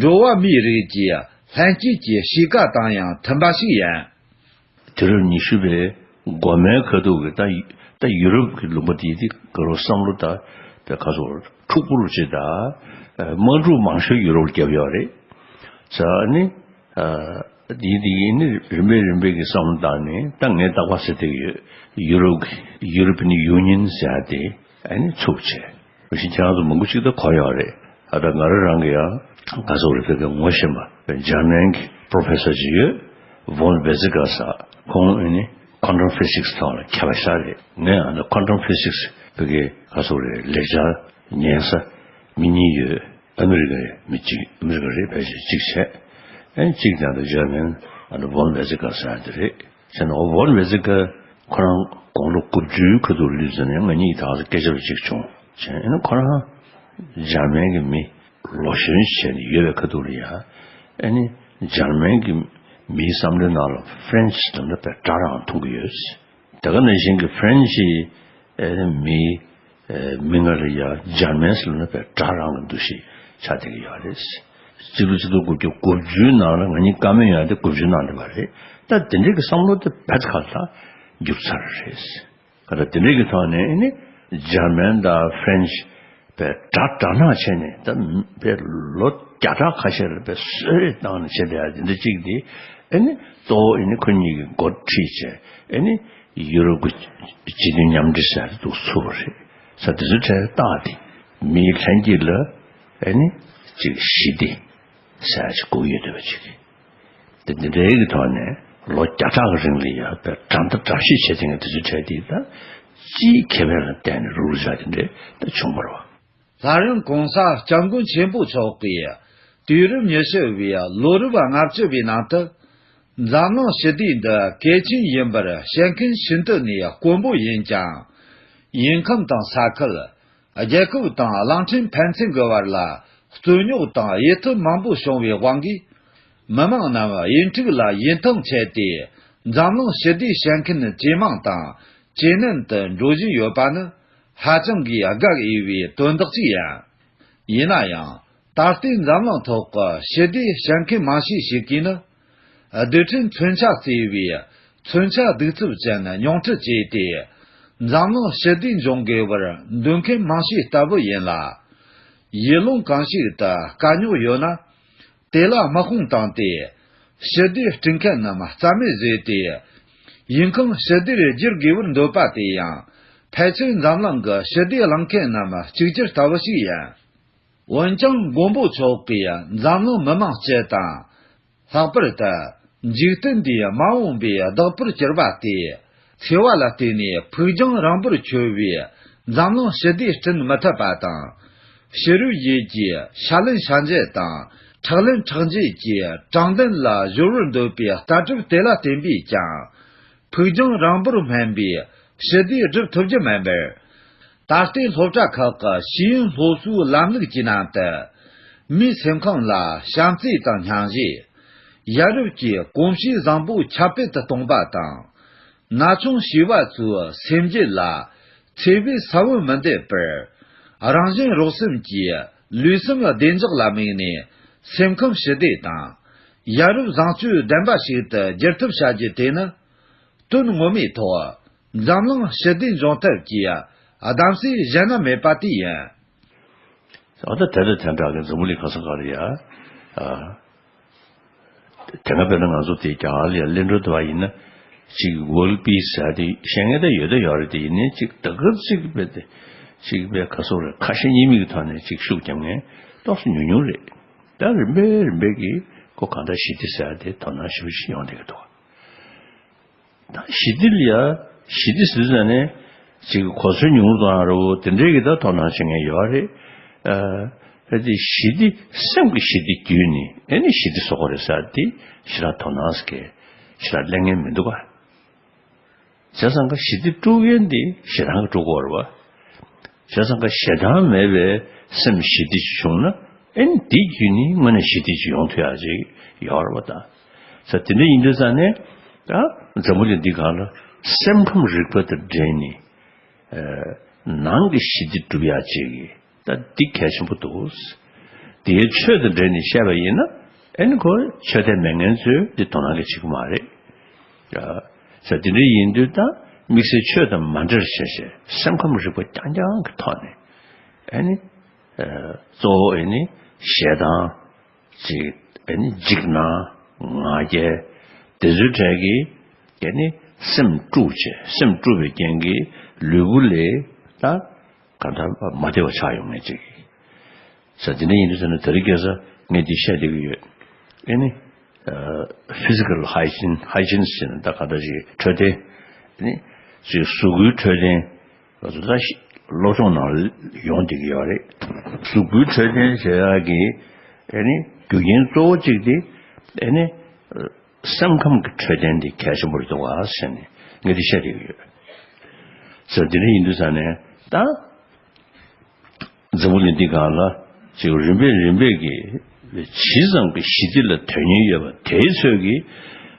འགྲོ་བ་མིའི་རིགས་ཀྱི་ལྷན་སྐྱེས་ཀྱི་གཤིས་ཀ་དང་ཡང་མཐུན་པ་ཞིག་ཡིན། དུས་རབས་ཉི་ཤུ་པའི་འགོ་མའི་ཁ་ཐུག་གི་ད་ད་ཡུ་རོབ་ཀྱི་ལུང་པ་དེ་དེ་ག་རུ་བསམ་བློ་ད་ད་ག་ཚོད་འཁྲུག་པོ་རུ་བྱེད་ད་དམག་འཁྲུག་མང་ཤོས་ཡུ་རོབ་ལ་བརྒྱབ་ཡོད་རེད། ས་ནི། ཨ། དེ་དེ་ཡིན་ནི་རིམ་པས་རིམ་པས་ཀྱི་བསམ་བློ་བཏང་ནས་ད་ངས་རྟག་པར་ཟེར་བསྡད་ཀྱི་ཡོད། ཡུ་རོབ་ཀྱི་ཡུ་རོ་པི་ཡན་ཡུ་ནི་ཡན་ཟེར་ཡ་དེ་ཨ་ནི་ཚུགས་བྱས། རུ་ཤི་ཁྱེད་རང་ཚོ་མང་པོ་ཅིག་ད་གོ་ཡོད་རེད། ཨ་ད་ང་རང་རང་གི་ཡང་ག་ཚོད་རེད་ཟེར་གི་ངོ་ཤེས་པ་འཇར་མན་གྱི་པྲོ་ཕེ་སར་ཅིག་ཡོད། ཝོན་ཝེ་ཛི་ཀ་ཟེར་ཁོང་ཨེ་ནི་ཁོན་ཊམ་ཕི་སིག་སི་ཐོག་ལ་མཁས་པ་ཤ་རེད། ངས་ཨ་ནི་ཁོན་ཊམ་ཕི་སིག་སི་བོད་སྐད་ག་ཚོད་རེད་ལེགས་སྦྱར་ཉན་ས་མི་གཉིས་ཡོད། ཨ་མི་རི་ཀ་མི་གཅིག་ཨ་མི་རི་ཀ་རེད་ཕལ་ཆེར་གཅིག་བྱས། ཨེ་གཅིག་དང་དུ་འཇར་མན་ཨ་ནི་ཝོན་ཝེ་ཛི་ཀ་ཟེར་དེ་རེད། བྱས་ན་ཝོན་ཝེ་ཛི་ཀ་ཁོ་རང་དགུང་ལོ་དགུ་བཅུའི་ཁ་ཐུག་ལུས་ཟིན་ནས་ང་གཉིས་ད་ག་ས་སྐད་ཆ་རུ་གཅིག་བྱུང་བྱས། ཨེ་ནི་ཁོ་རང་འཇར་མན་གྱི་མི་ལོ་གཞོན་བྱས་ནས་ཡོད་པའི་ཁ་ཐུག་ལ་ཡ། ཨེ་ནི་འཇར་མན་གྱི་མིའི་བསམ་བློའི་ནང་ལ་ཧྥ་རན་ཆི་ལབ་ན་དཔེ་སྒྲ་རང་མཐོང་གི་ཡོད། དེ་ག་ནང་བཞིན་གྱི་ཧྥ་རན་ཆི་ཨེ་ནི་མིའི་ཨེ་མི་ངག་ལ་ཡ་འཇར་མན་ཟེར་ལབ་ན་དཔེ་སྒྲ་རང་གི་འདུ་ཤེས་ཆགས་བསྡད་ཀྱི་ཡོད་རེད། སྤྱི་ལོ་ཆིག་སྟོང་དགུ་བརྒྱ་དགུ་བཅུའི་ནང་ལ་ང་གཉིས་བཀའ་མོལ་ཡོང་ཡ་དེ་དགུ་བཅུའི་ནང་དེ་བ་རེད། ད་དེ་འདྲའི་གི་བསམ་བློ་དེ་བད་ཁ་ལ་འགྱུར་ཚར་རེད། ག་ད་དེ་འདྲའི་གི་ཐོག་ནས་ཨེ་ནི་འཇར་མན་དང་ཧྥ་རན་ཆི་པའི་དགྲ་དགྲ་ནག་བྱས་ནས་ད་པའི་ལོ་བརྒྱ་ཕྲག་ཁ་ཤས་ལ་པའི་གསོད་རེས་བཏང་ནས་བྱས་བསྡད་ཡ་དེ་འདྲ་གཅིག་དེ་ཨེ་ནི་གཙོ་བོ་ཨེ་ནི་ཁོ་གཉིས་ཀྱི་འགོ་ཁྲིད་བྱས་ཨེ་ནི་ཡུ་རོབ་ཀྱི་སྤྱི་མཐུན་མཉམ་འབྲེལ་ཟེར་དེ་འདུག་ཚུགས་པ་རེད། ས་དེ་ཚོའི་གྲས་བཏགས་ཏེ་མིའི་ལྷན་སྐྱེས་ལ་ཨེ་ནི་གཅིག་ཞི་བདེ་ཟེར་ཡ་ཅིག་དགོས་ཡོད་འདོད་པ་ཅིག་དེ་འདི་འདྲའི་གི་ཐོག་ནས་ལོ་བརྒྱ་ཕྲག་གི་རིང་ལ་ཡ་པའི་དགྲ་ཟླ་དགྲ་བཤེས་བྱས་དེ་ངས་དེ་ཚོའི་གྲས་དེ་ད་སྤྱིའི་ཁེ་ཕན་ལ་བརྟེན་ནས་རུག་རུག་བྱ་དེ་འདྲས་ད་བྱུང་བ་རེད་བ། ལྷ་རིང་གོང་ས་སྐྱབས་མགོན་ཆེན་པོ་མཆོག་གིས་དུས་རབས་ཉི་ཤུ་བའི་ལོ་རབས་ལྔ་བཅུ་བའི་ནང་དུ་འཛམ་གླིང་ཞི་བདེ་འདི་གལ་ཆེན་ཡིན་པར་བཤད་མཁན་ཤིན་ཏུ་ནས་དཀོན་པོ་ཡིན་ཀྱང་། ཡུལ་ཁམས་དང་ས་ཁུལ། རྒྱལ་ཁབ་དང་གླིང་ཕྲན་ཕན་ཚུན་གྱི་བར་ལ་རྩོད་རྙོག་དང་གཡུལ་འཐབ་མང་པོ་བྱུང་བའི་དབང་གིས། མི་མང་རྣམས་ཡིག་འཕྲུག་ལ་ཡིད་ཐང་ཆད་དེ་འཛམ་གླིང་ཞི་བདེ་བཤད་མཁན་ཇེ་མང་དང་ཇེ་ནན་དུ་འགྲོ་བཞིན་ཡོད་པ་ནི་ཧ་ཅང་གིས་དགའ་འོས་པའི་དོན་དག་ཅིག་ཡིན། ཡིན་ན་ཡང་ད་ལྟའི་འཛམ་གླིང་ཐོག་གི་ཞི་བདེ་བཤད་མཁན་མང་ཤོས་ཤིག་གིས་ནི། རྡུལ་ཕྲན་མཚོན་ཆ་བརྩེ་བའི་མཚོན་ཆ་གདུག་རྩུབ་ཅན་མྱོང་འཕྲུལ་བཅས་ཏེ། འཛམ་གླིང་ཞི་བདེ་འབྱུང་དགོས་པར་འདོད་མཁན་མང་ཤོས་ལྟ་བུ་ཡིན་ལ། ཡུལ་ལུང་གང་ཞིག་ཏུ་དཀའ་རྙོག་ཡོད་ན། དེ་ལ་དམག་དཔུང་བཏང་སྟེ། ཞི་བདེ་སྐྲུན་མཁན་རྣམས་རྩ་མེད་བཟོས་ཏེ། ཡུལ་ཁམས་ཞི་བདེར་བསྒྱུར་དགོས་པར་འདོད་པ་དེ་ཡང་། ཕལ་ཆེར་འཛམ་གླིང་གི་ཞི་བདེ་བླང་མཁན་རྣམས་གཅིག་གྱུར་ལྟ་བུ་ཞིག་ཡིན། འོན་ཀྱང་མགོན་པོ་མཆོག་གིས་འཛམ་གླིང་མི་མང་སྤྱི་དང་། ལྷག་པར་དུ་འཇིག་རྟེན་འདིའི་མ་འོངས་པའི་བདག་པོར་གྱུར་པ་སྟེ། འཚེ་བ་ལ་བརྟེན་ནས་ཕུགས་རྒྱང་རིང་པོར་འཁྱོལ་བའི་འཛམ་གླིང་ཞི་བདེ་བསྐྲུན་མི་ཐུབ་པ་དང་། ཕྱི་རོལ་ཡུལ་གྱི་ཤ་ལན་ཤ་འཇལ་དང་ཁྲག་ལན་ཁྲག་འཇལ་གྱི་དྲང་བདེན་ལ་སྦྱོར་བར་འདོད་པའི་ལྟ་གྲུབ་དེ་ལ་བརྟེན་པས་ཀྱང་། ཕུགས་རྒྱང་རིང་པོར་སྨན་པའི་ཞི་བདེ་སྒྲུབ་ཐུབ་རྒྱུ་མིན་པར། ད་ལྟའི་སློབ་གྲྭ་ཁག་གི་ཤེས་ཡོན་སློབ་གསོའི་ལམ་ལུགས་ཀྱི་ནང་དུ། མིའི་སེམས་ཁམས་ལ་བྱམས་བརྩེ་དང་སྙིང་རྗེ། ཡ་རབས་ཀྱི་གོམས་གཤིས་བཟང་པོ་ཁྱབ་སྤེལ་དུ་གཏོང་བ་དང་། ན་ཆུང་བྱིས་པ་ཚོའི་སེམས་རྒྱུད་ལ་འཚེ་བའི་ས་བོན་མི་འདེབས་པར། རང་གཞན་རོགས་སེམས་ཀྱི་ལུས་སེམས་བདེ་འཇགས་ལ་དམིགས་ནས་སེམས་ཁམས་ཞི་བདེ་དང་། ཡ་རབས་བཟང་སྤྱོད་ལྡན་པ་ཞིག་ཏུ་འགྱུར་ཐབས་བྱ་རྒྱུ་དེ་ནི། དོན་ངོ་མའི་ཐོག་འཛམ་གླིང་ཞི་བདེ་འབྱུང་ཐབས་ཀྱི་གདམ་གསེས་གཞན་ན་མེད་པ་དེ་ཡིན། ཨ་ད་དེ་དང་དེ་འདྲ་གི་འཛམ་བུ་གླིང་ག་ས་ག་རེ་ཡ། ཨ། དེ་སྔ་དཔེར་ན་ང་ཚོ་དེ་རྒྱ་གར་ལ་ཡ་གླེང་སྒྲུང་འདྲ་བ་ཡིན་ན། ཅིག་World Peace ཟེར་དེ་བཤད་མཁན་ད་ཡོད་ད་ཡོད་རེད། དེ་ཡིན་ནའི་ཅིག་ད་གར་ཅིག་དཔེ་དེ་ཅིག་དཔེ་ག་སོག་རེད། ཁ་ཞེ་གཉིས་མེད་ཀྱི་ཐོག་ནས་ཅིག་ཤུགས་རྒྱབ་མཁན་ཏོག་ཙམ་ཉུང་ཉུང་རེད། ད་རིམ་པས་རིམ་པས་ཀྱིས་ཁོ་གང་ལྟར་ཞི་བདེ་ཟེར་དེ་དོ་སྣང་ཞེ་པོ་ཅིག་ཡོང་བསྡད་ཀྱི་འདུག་ད་ཞི་བདེ་ལ་ཡ། ཞི་བདེ་ཟེར་ཙང་ནས་ཅིག་གོ་ཚོད་ཉུང་རུ་གཏོང་ཡ་རེད་བོ། དེ་འདྲའི་གི་ད་དོ་སྣང་བྱེད་མཁན་ཡོད་རེད། ཨ། ཨ་དེ་ཞི་བདེ་སེམས་ཀྱི་ཞི་བདེ་བརྒྱུད་ནས་ཨེ་ནི་ཞི་བདེ་བཟོ་དགོས་རེད་ཟེར་དེ་ཞེ་དྲག་དོ་སྣང་ཟེར་མཁན་ཞེ་དྲག་གླེང་མཁན་མི་འདུག་ག་བྱས་ཙང་ཀ་ཞི་བདེ་དཀྲུག་མཁན་དེ་ཞེ་སྡང་གིས་དཀྲུག་དགོས་རེད་བ། བྱས་ཙང་ཀ་ཞེ་སྡང་མེད་པའི་སེམས་ཞི་བདེ་ཅིག་བྱུང་ན་ཨེ་ནི་དེ་བརྒྱུད་ནས་དངོས་གནས་ཞི་བདེ་ཅིག་ཡོང་ཐུབ་ཡག་ཅིག་ཡོད་རེད་བ་ད། ས་དེ་འདྲ་ཡིན་དུས་ཙང་ནས་ད་འཛམ་བུ་གླིང་འདི་སྒང་ལ་སེམས་ཁམས་རིག་པ་དང་འབྲེལ་ནས་ཨ་ནང་གི་ཞི་བདེ་སྒྲུབ་ཡག་ཅིག་གི་ད་འདི་གལ་ཆེན་པོ་འདུག་དེའི་ཆོས་དང་འབྲེལ་ནས་བཤད་པ་ཡིན་ན་ཨེ་ནི་ཁོ་ཆོས་དད་མེད་མཁན་ཚོས་འདི་དོ་སྣང་གི་བྱེད་ཀྱི་མ་རེད། ཡ། ས་དེ་འདྲ་ཡིན་དུས་ད་དམིགས་བསལ་ཆོས་དང་མ་འབྲེལ་བྱས་བྱས་སེམས་ཁམས་རིག་པ་རྐྱང་རྐྱང་གི་ཐོག་ནས་ཨེ་ནི། ཨ་གཙོ་བོ་ཨེ་ནི་ཞེ་སྡང་། ཅིག་ཨེ་ནི་འཇིགས་སྣང་། ང་རྒྱལ། དེ་ཚོའི་གྲས་ཀྱིས་ཨེ་ནི་སེམས་དཀྲུགས་བྱས། སེམས་དཀྲུགས་པའི་རྐྱེན་གྱིས་ལུས་པོ་ལ་ད་ག་འདྲ་མ་བདེ་བ་ཆགས་ཡོང་མཁན་ཅིག་ས་དེ་འདྲ་ཡིན་དུས་ཙམ་ན་དེ་རིང་ཁ་སང་ངས་འདི་བཤད་བསྡད་ཀྱི་ཡོད། ཨེ་ནི། physical hygiene hygiene ཟེར་ན་ད་ག་འདྲ་ཞིག་འཕྲོད་བསྟེན་ནི་ཅིག་གཟུགས་པོའི་འཕྲོད་བསྟེན་ང་ཚོ་ད་ཤི་སློབ་སྦྱོང་ནང་ཡོང་བསྡད་ཀྱི་ཡོད་རེད། གཟུགས་པོའི་འཕྲོད་བསྟེན་བྱེད་ཡག་གི་ཨེ་ནི་རྒྱུ་རྐྱེན་གཙོ་བོ་གཅིག་དེ་ཨེ་ནི་སེམས་ཁམས་ཀྱི་འཕྲོད་བསྟེན་དེ་གལ་ཆེན་པོ་རེད་འདུག་ག་ཟེར་ནས་ངས་དེ་བཤད་བསྡད་ཀྱི་ཡོད། ཟེར་དེ་འདྲ་ཡིན་དུས་ཙང་ནས་ད། འཛམ་བུ་གླིང་འདི་སྒང་ལ་ཅིག་རིམ་པས་རིམ་པས་ཀྱིས་ཇི་ཙམ་གྱི་ཞི་བདེ་ལ་དོན་སྙིང་ཡོད་པ་དེའི་ཚོད་ཀྱིས་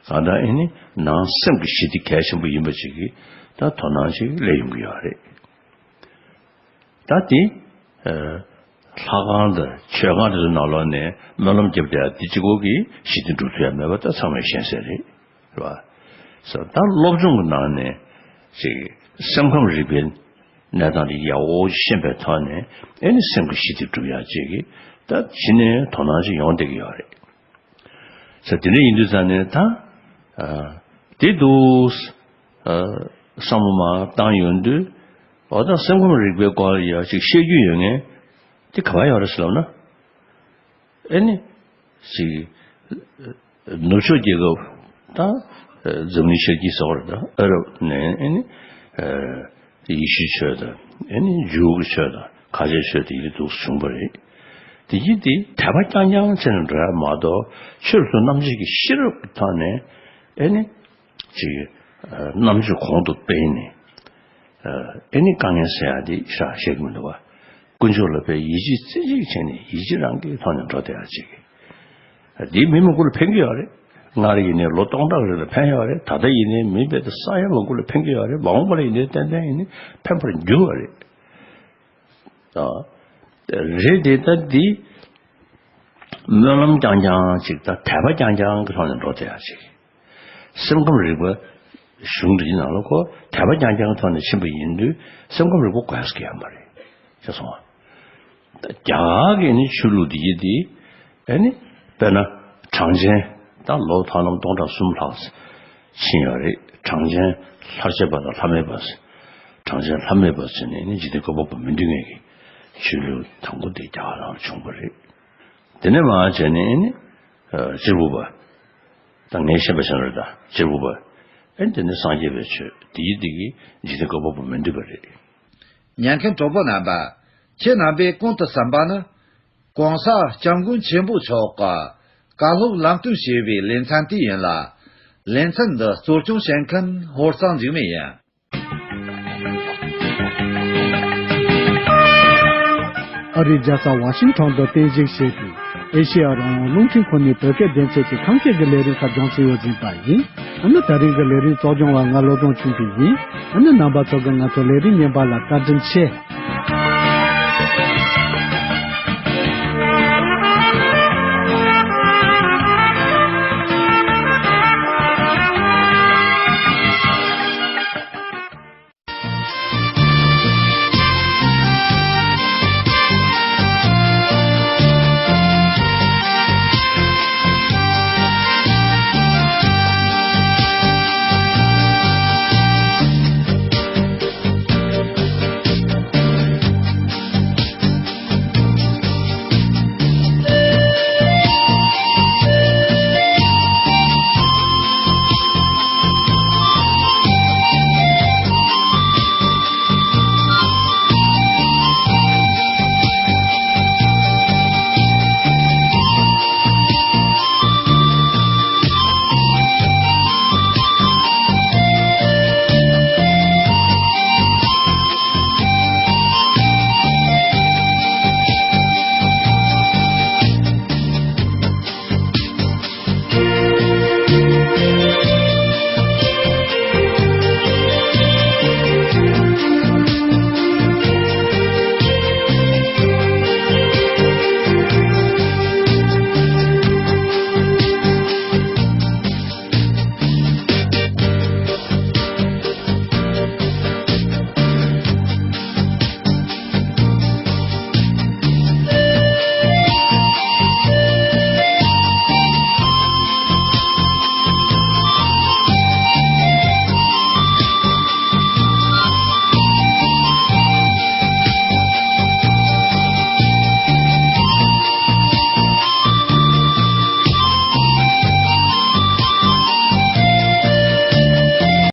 གང་ལྟར་ཨེ་ནི་ནང་སེམས་ཀྱི་ཞི་བདེ་གལ་ཆེན་པོ་ཡིན་པ་ཅིག་གི་ད་དོ་སྣང་ཅིག་སླེབས་ཡོང་གི་ཡོད་རེད། ད་དེ་ལྷ་ཁང་དང་མཆོད་ཁང་དེ་ཚོ་ནང་ལོགས་ནས་སྨོན་ལམ་བརྒྱབ་བསྡད་ཡ་དེ་གཅིག་པོ་གིས་ཞི་བདེ་འགྲུབ་ཐུབ་ཡ་མེད་པ་ད་ཚང་མས་ཤེས་གསལ་རེད། རེད་བ། སོ་ད་སློབ་སྦྱོང་གི་ནང་ནས་ཅིག་སེམས་ཁམས་རིག་པའི་གནས་སྟངས་དེ་ཡག་པོ་ཤེས་པའི་ཐོག་ནས་ཨེ་ནི་སེམས་ཀྱི་ཞི་བདེ་སྒྲུབ་ཡག་ཅིག་གི་ད་གཞི་ནས་དོ་སྣང་ཅིག་ཡོང་བསྡད་ཀྱི་ཡོད་རེད། ས་དེ་འདྲ་ཡིན་དུས་ཙང་ནས་ད་ཨ་དེ་འདུག་ཨ་བསམ་བློ་མར་བཏང་ཡོང་དུས་འོ་ད་སེམས་ཁམས་རིག་པའི་སྐོར་ལ་ཡག་ཅིག་བཤད་རྒྱུ་ཡོད་མཁན་དེ་ག་པར་ཡོད་རེད་ཟེར་ལབ་ན། ཨེ་ནི། ཅིག་ནུབ་ཕྱོགས་རྒྱལ་ཁབ་དང་། འཛམ་གླིང་ཤར་དཀྱིལ་ཟེར་བ་རེད་ད། ཨ་རབ་ནས་ཨེ་ནི། ཡེ་ཤུའི་ཆོས་དང་། ཨེ་ནི་ཇུའུ་གི་ཆོས་དང་ཁ་ཆེའི་ཆོས་དེ་ཡིན་འདུག་བྱུང་བ་རེད། དེ་གྱིས་དེ་དད་པ་རྐྱང་རྐྱང་བྱས་ནས་འགྲོ་ཡ་མ་གཏོགས་ཆོས་སུ་རྣམ་འབྱེད་ཀྱི་ཤེས་རབ་ཀྱི་ཐོག་ནས་ཨེ་ནི། ཅིག་རྣམ་དཔྱོད་གོང་དུ་སྤེལ་ནས། ཨེ་ནི་དཀའ་ངལ་སེལ་ཡག་དེ་ཤ་བཤད་ཀྱི་མི་འདུག་བ། དཀོན་མཆོག་ལ་དཔེ་ཡིད་ཆེས་རྩེ་གཅིག་བྱས་ནས་ཡིད་ཆེས་རང་གི་ཐོག་ནས་འགྲོ་བསྡད་ཡག་ཅིག་འདིས་མི་མང་པོ་ལ་ཕན་གྱི་ཡོད་རེད། སྔར་ཡིན་ནའི་ལོ་སྟོང་ཕྲག་རིང་ལ་ཕན་ཡོད་རེད། ད་ལྟ་ཡིན་ནའི་མི་རྦད་དེ་ས་ཡ་མང་པོ་ལ་ཕན་གྱི་ཡོད་རེད། མ་འོངས་པ་ལ་ཡིན་ནའི་ཏན་ཏན་ཡིན་ནའི་ཕན་པར་འགྱུར་བ་རེད། ཨ། རེད་དེ་ད་འདི་སྨོན་ལམ་རྐྱང་རྐྱང་ཅིག་དང་དད་པ་རྐྱང་རྐྱང་གི་ཐོག་ནས་འགྲོ་བསྡད་ཡག་ཅིག་སེམས་ཁམས་རིག་པ་གཞུང་འདིའི་ནང་ལ་ཁོ་དད་པ་རྐྱང་རྐྱང་ཐོག་ནས་ཕྱིན་པ་ཡིན་དུས་སེམས་ཁམས་རིག་པ་དགོས་ཀྱི་ཡོད་མ་རེད། ཤེས་སོང་ང་། རྒྱ་གར་གྱི་ནི་ཆོས་ལུགས་འདི་ཡི་འདི་ཨེ་ནི་དཔེར་ན་གྲངས་ཅན་ད་ལོ་ཐ་ལམ་སྟོང་ཕྲག་གསུམ་ལྷག་ཕྱིན་ཡོད་རེད། གྲངས་ཅན་ལྷར་བཅས་པ་དང་ལྷ་མེད་པ། གྲངས་ཅན་ལྷ་མེད་པ་ཟེར་ནས་ནི་འཇིག་རྟེན་བཀོད་པ་པོ་མི་འདུལ་མཁན་གྱི་ཆོས་ལུགས་དང་པོ་འདི་རྒྱ་གར་ནང་ལ་བྱུང་བ་རེད། དེ་ནས་མར་བྱས་ནས་ཨེ་ནི། ཨ། གཅེར་བུ་པ། ད་ངས་ཤེས་པ་བྱས་ན་རེད་ད། གཅེར་བུ་པ། ཨེ་དེ་ནི་སངས་རྒྱས་པའི་ཆོས་དེ་ཡི་དེ་གི་འཇིག་རྟེན་བཀོད་པ་པོ་མི་འདུལ་བ་རེད། ཉན་མཁན་གྲོགས་པོ་རྣམ་པ། ཁྱེད་རྣམ་པས་གོང་དུ་གསན་པ་ནི། ༸གོང་ས་༸སྐྱབས་མགོན་ཆེན་པོ་མཆོག་གི་བཀའ་སློབ་ལམ་སྟོན་ཞེས་པའི་ལེ་ཚན་དེ་ཡིན་ལ། ལེ་ཚན་འདི་གཙོ་སྐྱོང་བྱེད་མཁན་ཧོར་གཙང་འཇིགས་མེད་ཡིན། ཨ་རིའི་རྒྱལ་ས་ཝ་ཤིང་ཊོན་དུ་རྟེན་གཞི་བྱས་ཏེ། ཨེ་ཤེ་ཡ་རང་དབང་རླུང་འཕྲིན་ཁང་ནས་བོད་སྐད་སྡེ་ཚན་གྱི་ཁམས་སྐད་ཀྱི་ལས་རིམ་ཁག་སྦྱོང་སྲོལ་ཡོད་ཟིན་པ་ཡིན། ཨ་ནི་ད་རིང་གི་ལས་རིམ་གཙོ་སྦྱོང་བ་ང་བློ་བཟང་ཆོས་འཕེལ་ཡིན། ཨ་ནི་རྣམ་པ་ཚོ་གིས་ང་ཚོའི་ལས་རིམ་ཉན་པ་ལ་བཀའ་དྲིན་ཆེ།